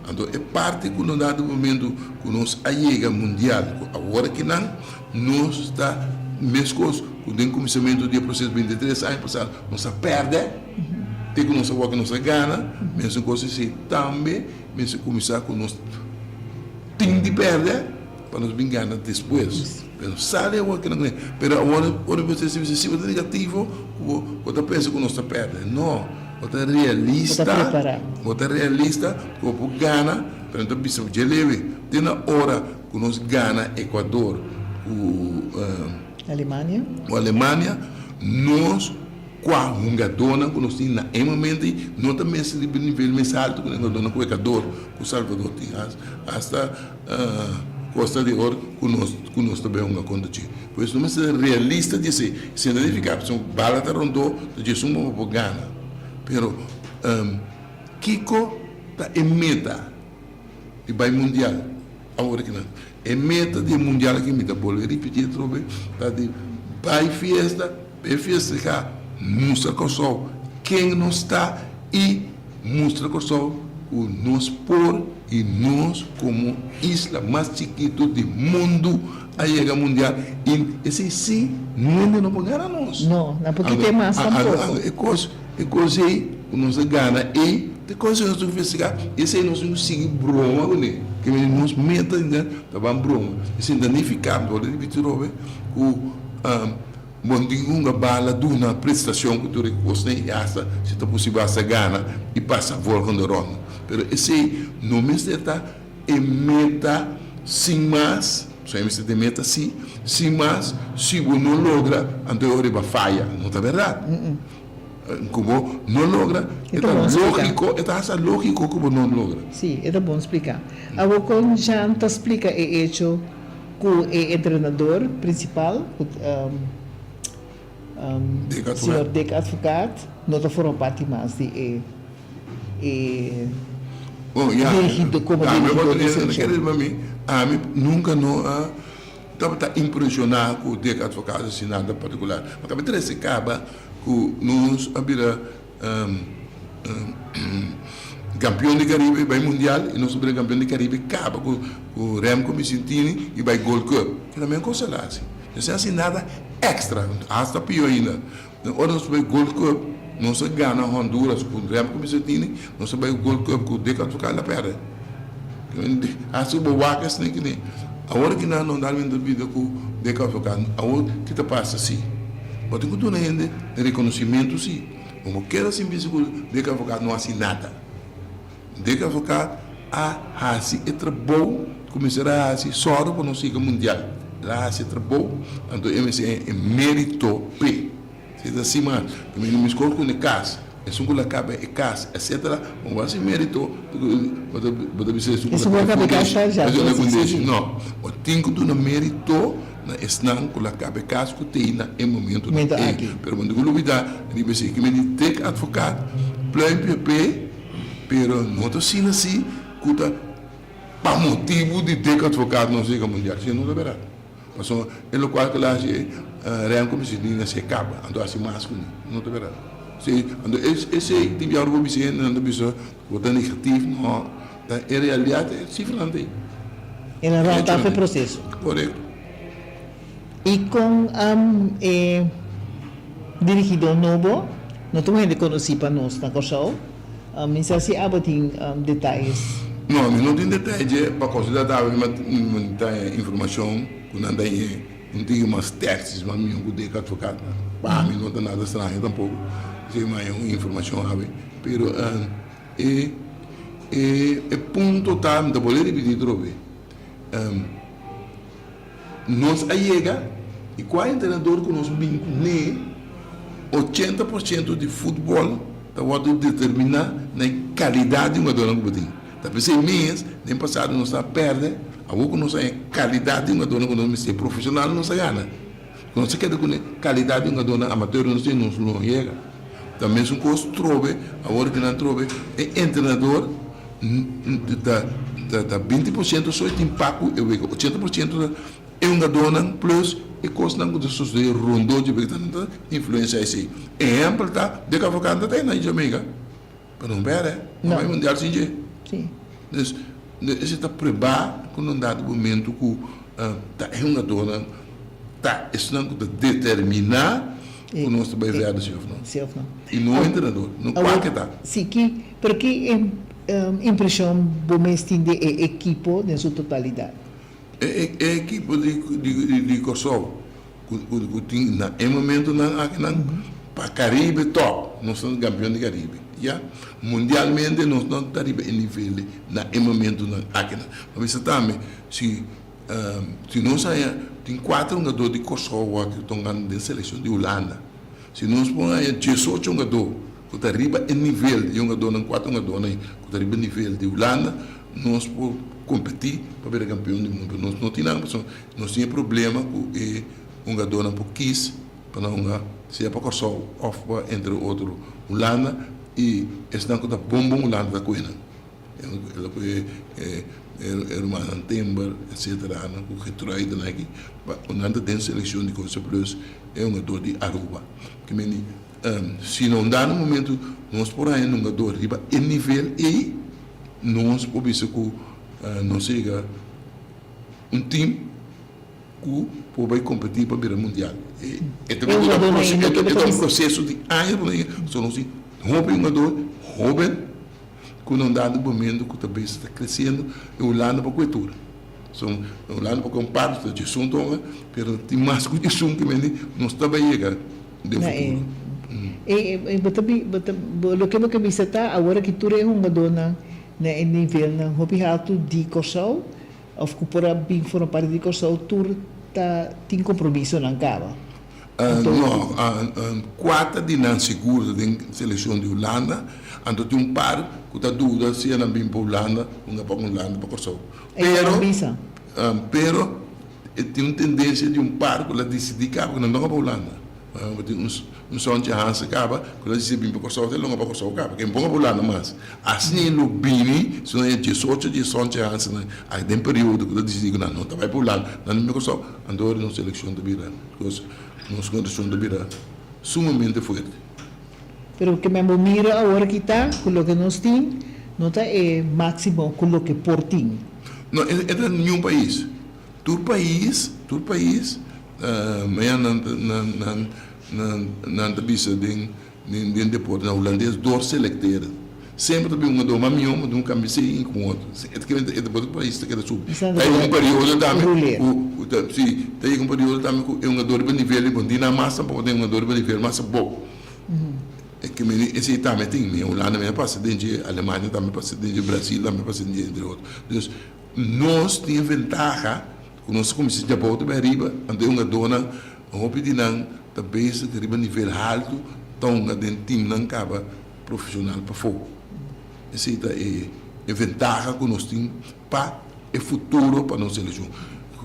Anto e parti ku nos dado momento ku nos a yega mundial ku awor akinan nos ta meskos ku den kuminsamentu di e proseso 23 aña pasado nos a pèrdè te ku nos awor ku nos a gana mesun kos esei tambe mester kuminsá ku nos tin di pèrdè. Pa nos bin gana despues. Pero sali awor ke nan kune. Pero awor ora bo ta si bo ta negativo ku bo bo ta pensa ku nos ta pèrdè. No, bo ta realista. Bo ta prepará. Bo ta realista ku bo por gana, pero no ta bisa bo dje leve. Te na ora ku nos gana Ecuador ku Alemania. Ku Alemania, nos Kua hungadónan ku nos tin na e momento ei no ta mester riba e nivel mes altu ku e hungadónan ku Ekador, ku Salvador tin, asta Costa de Or ku nos ku nos ta bai hunga kontra dje. Pues nos mester ta realista di esei. Esei no nifiká pasobra bala ta rondó ta dje esun bo por gana. Pero kiko ta e meta di bai mundial awor aki nan? E meta di e mundial aki mi ta bolbe ripití atrobe ta di bai fiesta. E fiesta mustra Kòrsou ken nos ta i mustra Kòrsou ku nos por i nos komo isla mas chikitu di mundu a yega mundial i esei si nunde no por gana nos. No, nan por kite mas tampoko. E kos e kos ei ku nos a gana ei ta e kos ei nos tin ku festeha i esei nos tin ku sigui broma kuné ke nos meta ta ban broma esei ta nifiká mi por ripiti atrobe ku Bo no tin hunga bala duna prestacion cu tur e cosnan y hasta si ta posibel hasta gana y pasa volgende ronda. Pero esey no mester ta e meta sin mas, pasobra e mester ta e meta si, sin mas si bo no logra anto e ora e ba faya. No ta berdad. Cu bo no logra e ta logico, e ta hasta logico cu bo no logra. Si, e ta bon splica. Awor con Jean ta splica e hecho Ku e entrenador prinsipal, ku señor Dick Advocaat, no ta forma parti mas di e e dirigido komo dirigidor di selekshon. Ami nunka no a tabata impreshoná ku Dick Advocaat hasi nada partikular. Ma kabe trese kaba ku nos a bira. Kampion di Karibe bai Mundial i nos a bira kampion di Karibe kaba ku ku Remco Misintini i bai Gold Cup. Keda men kos el a hasi. No se hasi nada extra, hasta pio ainda. Ora nos bai Gold Cup nos a gana Honduras ku Remco Misintini, nos a bai Gold Cup ku Dick Advocaat el a pèrdè. Hasta bo wak esnan kine. Awor ki nan no dal mi bida ku Dick Advocaat, awor ki ta pasa si? Bo tin ku duna hende rekonosimentu si. Bo no keda sin bisa ku Dick Advocaat no hasi nada. Dick Advocaat a hasi e trabou ku mester a hasi sòru pa nos yega mundial. El a hasi e trabou, anto e mester e merito p'e. Si ta asina, mi no miskos ku ne kas, esun ku la kaba e kas, etcetera, bo no hasi merito, bo ta bo ta bisa esun ku la kaba e fundeshi. No, bo tin ku duna merito na esnan ku la kaba e kas ku t'ei na e momentonan ei. Pero bo no tin ku lubida riba esei. Ki mende tek advokat pluimpia p'e, pero no ta asina si ku ta pa motibu di tek advokat nos yega mundial. Si no ta bèrdat. Pasobra e lokual ku el a hasi ei, Remco mester di na si e kaba, anto hasi mas ku mi. No ta bèrdat. Si, anto esei tin biaha ora bo bisa hende, nan ta bisa bo ta negatif. No, ta e realidat e sifranan ta ei. El a rònt af e proseso. Korekto. I kon e dirigidó nobo no ta un hende konosí pa nos na Kòrsou. Mi sa si abo tin detayes. No, mi no tin detaye pa kos di ta mi ta informashon ku nan ta hei un tiki mas tèkstis mas mihó ku Dick Advocaat. Pa mi no ta nada straño tampoko si mi haña un informashon awe. Pero e e punto ta, mi ta bolbe ripití atrobe. Nos a yega y cua entrenador cu nos bin cune, 80% di futbol ta wordo determina na e calidad di hungadornan cu bo tin. Ta pesey mes den pasado nos ta perde, awor cu nos a e calidad di hungadornan cu nos mester profesional nos a gana. Cu nos a keda cune calidad di hungadornan amateur nos tin nos no yega. Ta mesun cos trobe awor cu nan trobe e entrenador. Ta ta 20% so e tin pak ku e wega, 80% ta e hungadónan plus e kosnan ku ta sosodé rondó dje wega ta influensiá esei. Ehèmpel ta Dick Advocaat ta na Jamaica, pero no bèrdè, no bai mundial sin dje. Dus esei ta pruebá ku na un dado momento ku ta e hungadónan ta esnan ku ta determiná ku nos ta bai vèrdè si òf no. I no e entrenador, no kualke ta. Pero ki impresion bo mes tin di e ekipo den su totalidad? E ekipo di Kòrsou ku tin na e momentonan akinan pa Karibe tòp, nos ta kampion di Karibe, ya. Mundialmente nos no ta riba e nivel na e momentonan akinan. Pa bisa tambe si si nos haña tin kuater hungadó di Kòrsou aki ku ta hungando den selekshon di Hulanda. Si nos por haña diesocho hungadó ku ta riba e nivel di hungadónan, kuater hungadónan ei ku ta riba e nivel di Hulanda, nos por kompetí pa bira kampion di mundu. Nos no tin nan pasobra nos tin e problema ku e hungadónan por kis pa nan hunga sea pa Kòrsou òf pa entre otro Hulanda i esnan ku ta bon bon Hulanda ta kohe nan. El a kohe e rumannan Timber etcetera ku Geertruida nan aki pa nan ta den selekshon di Kòrsou plus e hungadó di Aruba. Ki mende si na un dado momento nos por haña un hungadó riba e nivel ei nos por bisa ku nos a yega un team ku por bai kompetí pa bira mundial. E ta un proseso di aña pa nos tin hopi hungadó hoben. Ku nan dado momento ku ta bes ta kresiendo e Hulanda pa kue tur. So e Hulanda pa kue un parti ta djesun tonga pero tin mas ku djesun ke mende nos ta bai yega den futuro. E bo ta bo ta loke bo ke bisa ta awor aki tur e hungadónan na e nivelnan hopi haltu di Kòrsou òf ku por a bin forma parti di Kòrsou tur ta tin kompromisonan kaba. No, kuater di nan sigur ta den selekshon di Hulanda, anto tin un par ku ta duda si nan bin pa Hulanda o no pa Hulanda pa Kòrsou. Pero, pero tin un tendensia di un par ku la disidí kaba ku nan no pa Hulanda. Tin un Sontje Hansen kaba ku la disidí bin pa Kòrsou, te longa pa Kòrsou kaba, ke no pa Hulanda mas. Asina lo bini si nan e diesocho di e Sontje Hansennan aki den periodo ku ta disidí ku nan no ta bai pa Hulanda, nan ta bin pa Kòrsou, anto nos selekshon ta bira. Nos nos kondishon ta bira sumamente fuerte. Pero ke men bo mira awor aki ta ku loke nos tin. No ta e máksimo ku loke por tin. No, e ta niun pais. Tur pais, tur pais, mañana nan ta, nan, nan, nan, nan ta bisa den, den, den deporte na hulandes doorselecteren. Semper ta bin un hungador mas mihó, ma tin un kambia esei ku un otro. E ta kere, e ta por pais ta keda subi. Ta yega un periodo tambe ku, ku ta, si, ta yega un periodo tambe ku e hungador riba nivel di bon tin nan mas tampoco tin hungador riba nivel mas abou. E ke meni esei tambe tin, mi Hulanda mi a pasa den dje, Alemania tambe a pasa den dje, Brasil tambe a pasa den dje, entre otro. Dus nos tin e ventaha ku nos a kuminsá djabou ta bai ariba, anto e hungadónan hopi di nan ta bezig riba nivel haltu ta hunga den timnan kaba profeshonal pafó. Esei ta e ventaha ku nos tin pa e futuro pa nos selekshon.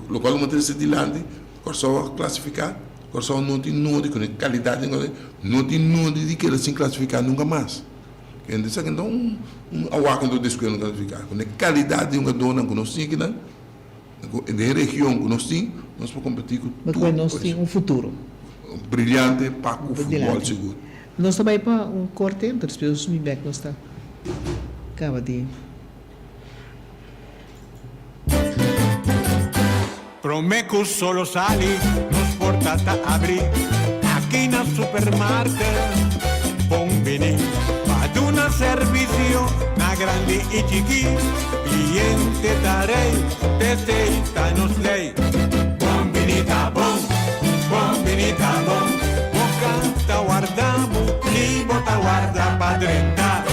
Lokual ku mi a trese dilanti, Kòrsou a klasifiká. Kòrsou no tin nodi ku e kalidat di nos no tin nodi di keda sin klasifiká nunka mas. Kende sa kende un un awak anto despues no klasifiká. Ku e kalidat di hungadónan ku nos tin akinan, ku den e region ku nos tin, nos por kompetí ku tur Pasobra nos tin un futuro. Briliante pa ku futbòl sigur. Nos ta bai pa un korte, anto despues nos bin bèk nos ta kaba di. Prome cu solo sali, nos porta ta abri aki na supermarket. Bon bini pa duna servicio na grandi y chiki. Cliente ta rey, p'esey ta nos ley. Bon bini ta bon, bon bini ta bon. Boca ta warda bo, ni bo ta warda pa drenta.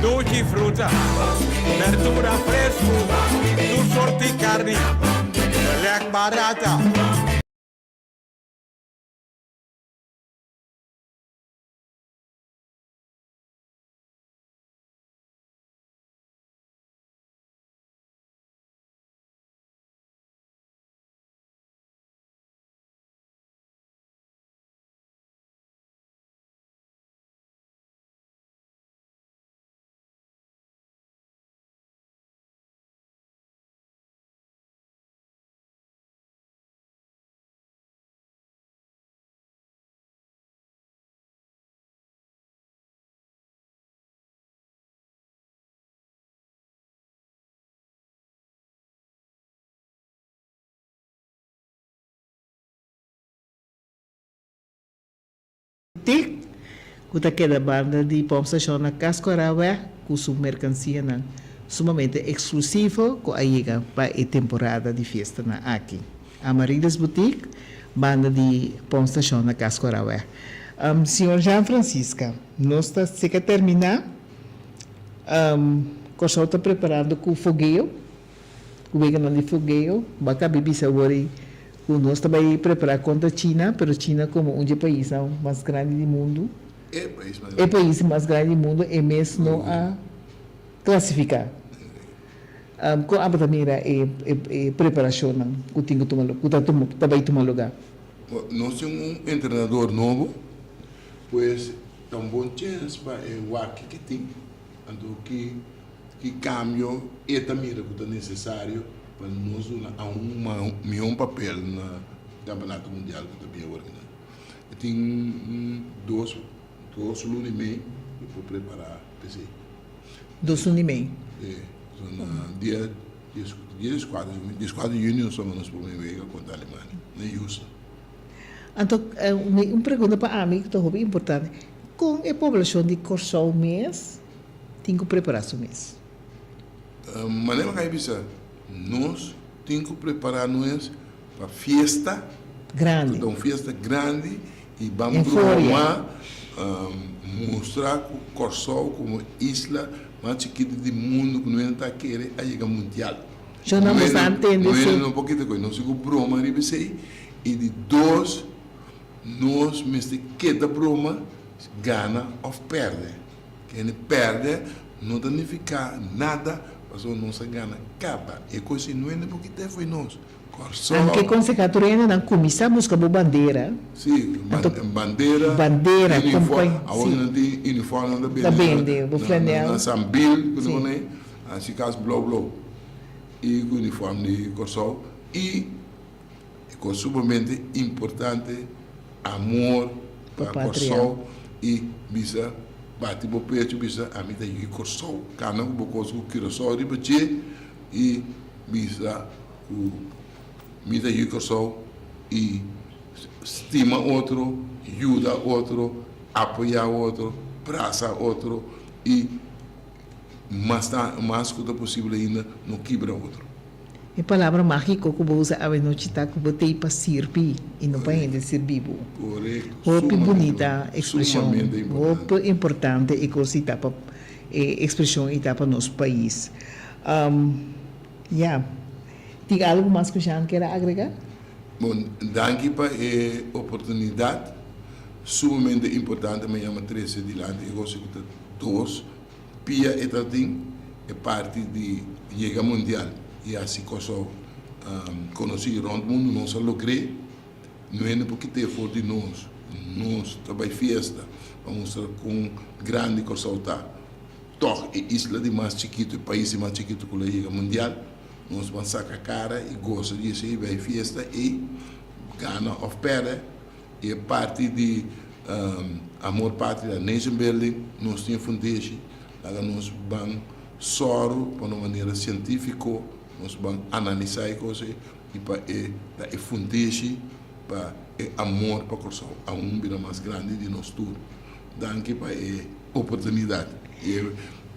Dushi fruta, berdura fresku, tur sorti karni, lek barata. Tik ku ta keda banda di pompstashon na Cascoraweg ku su merkansianan sumamente eksklusivo ku a yega pa e temporada di fiestanan aki. Amaryllis Boutique banda di pompstashon na Cascoraweg. Señor Jean Francisca, nos ta seka terminá. Kòrsou ta preparando ku fogeo. Ku weganan di fogeo, bo a kabi bisa awor ei ku nos ta bai prepará kontra China, pero China komo un dje paisnan mas grandi di mundu, E pais mas e pais mas grandi di mundu, e mes no a klasifiká. Kon abo ta mira e e preparashonnan ku tin ku tuma ku ta tuma ta bai tuma lugá? Nos tin un entrenador nobo, pues ta un bon chèns pa e wak ki tin, anto ki Ki kambio e ta mira ku ta nesesario pa nos duna aun mihó papel na Kampeonato Mundial ku ta bin awor kinan? E tin dos dos luna i mei ku por prepará p'esei. Dos luna i mei? Sí, so na dia dieskuater dieskuater di yüni nos tuma nos promé wega kontra Alemania na Houston. Anto un pregunta pa ami ku ta hopi importante, kon e poblashon di Kòrsou mes tin ku prepará su mes? Manera ku a bisa, nos tin ku prepará nos pa fiesta grandi. Ku ta un fiesta grandi i ban broma, mustra ku Kòrsou komo isla mas chikitu di mundu ku no hende ta kere a yega mundial. Yo no bo sa ntende si. No hende no por kita koe, nos tin ku broma riba esei. I di dos, nos mester keda broma gana òf pèrdè. Kende pèrdè no ta nifiká nada pasobra nos a gana kaba. E kos ei no hende por kita fo'i nos. Kòrsou. Nan ke konsehá tur hendenan kuminsá buska bo bandera. Sí, bandera, bandera, uniform. Awor nan tin uniform nan ta bende. Ta bende, bo flanel. Na Sambil ku nan pone hasi kas blou blou i ku uniform di Kòrsou i E kos sumamente importante, amor pa Kòrsou i bisa. Bati bo pecho bisa ami ta yu Kòrsou. Kana ku bo kos ku Curaçao riba dje i bisa ku mi ta yu Kòrsou i stima otro, yuda otro, apoyá otro, brasa otro i mas ta mas ku ta posibel ainda no kibra otro. E palabra mágiko ku bo usa awenochi ta ku bo t'ei pa sirbi i no pa hende sirbi bo. Korekto. Hopi Sumamente, bunita ekspreshon. sumamente importante. Hopi importante e kos i ta pa e ekspreshon i ta pa nos pais. Ya. Tin algu mas ku Jean kier a agrega? Bon, danki pa e oportunidat. Sumamente importante mi yama trese dilanti e kos ku ta dos Pia e ta tin e parti di yega mundial i hasi Kòrsou konosí rònt mundu. Nos a logr'é, no hende por kit'é for di nos. Nos ta bai fiesta pa mustra kon grandi Kòrsou ta. Tòg e isla di mas chikitu, e pais di mas chikitu ku lo yega mundial, nos ban saka kara i gosa di esei, bai fiesta ei, gana òf pèrdè. E parti di Amor Patria Nation Building nos tin e fundeshi, laga nos ban sòru pa un manera sientífiko, nos ban analisá e kos ei i pa e ta e fundeshi pa e amor pa Kòrsou aun bira mas grandi di nos tur. Danki pa e oportunidat i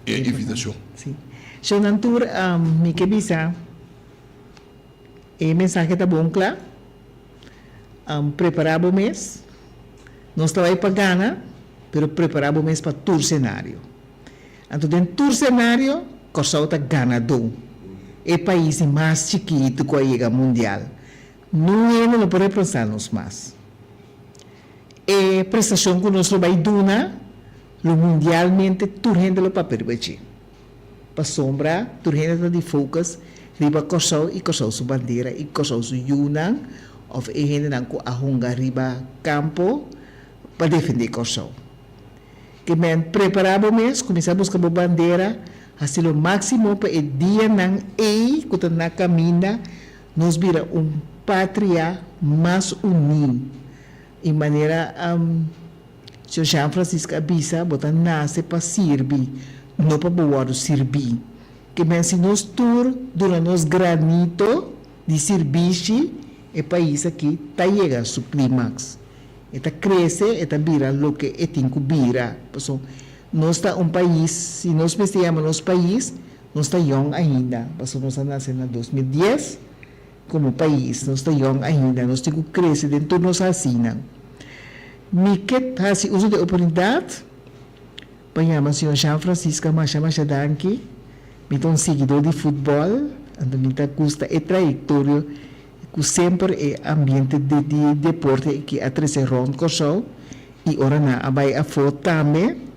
e invitashon. Sí. Shownan tur mi ke bisa e mensahe ta bon kla. Prepará bo mes. Nos ta bai pa gana, pero prepará bo mes pa tur senario. Anto den tur senario, Kòrsou ta ganadó. E pais di mas chikitu ku a yega mundial. Nun hende no por reemplasa nos mas. E prestashon ku nos lo bai duna, lo mundialmente tur hende lo papia riba dje. Pasobra tur hende ta di focus riba Kòrsou i Kòrsou su bandera i Kòrsou su yunan òf e hendenan ku a hunga riba kampo pa defendé Kòrsou. Ke men prepará bo mes, kuminsá buska bo bandera, hasi lo máksimo pa e dianan ei ku ta na kaminda nos bira un patria mas uní i manera Señor Jean Francisco a bisa, bo ta nase pa sirbi, no pa bo wòrdu sirbí. Ke men si nos tur duna nos granito di sirbishi, e pais aki ta yega su klimaks. E ta krese, e ta bira loke e tin ku bira. Pasobra nos ta un pais, si nos mester yama nos pais, nos ta yòn ainda, pasobra nos a nase na 2010 komo pais, nos ta yòn ainda, nos tin ku krese den tur nos hasinan. Mi ke hasi uso di e oportunidat pa yama señor Jean Francisca masha masha danki. Mi ta un siguidó di futbòl, anto mi ta gusta e trayektorio ku semper e ambiente di di deporte aki a trese rònt Kòrsou i ora nan a bai afó tambe.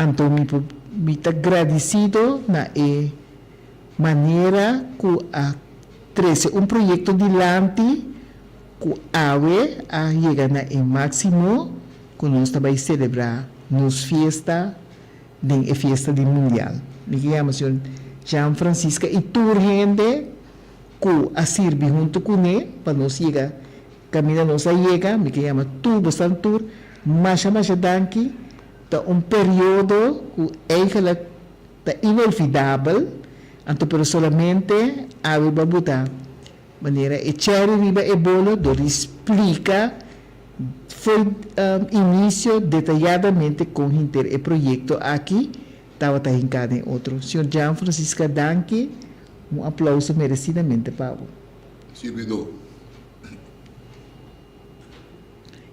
Anto mi por mi ta gradisido na e manera ku a trese un proyekto dilanti Ku awe a yega na e máksimo ku nos ta bai selebrá nos fiesta den e fiesta di Mundial. Mi ke yama señor Jean Francisca i tur hende ku a sirbi huntu kuné pa nos yega kaminda nos a yega. Mi ke yama tur bosan tur masha masha danki. Ta un periodo ku eigenlijk ta inolvidabel, anto pero solamente awe bo a buta Manera e cherry riba e bolo dor di splika fo'i inicio detayadamente con henter e proyecto aki tabata hinca den otro. Señor Jean Francisca danki, un aplauso merecidamente pa bo. Sirbidor.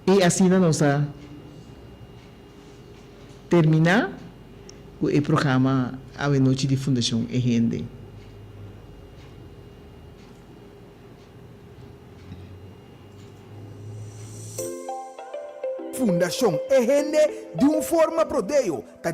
Y asina nos a termina cu e programa awenochi di Fundacion E Hende. Fundashon E Hende di un forma prodeo ta.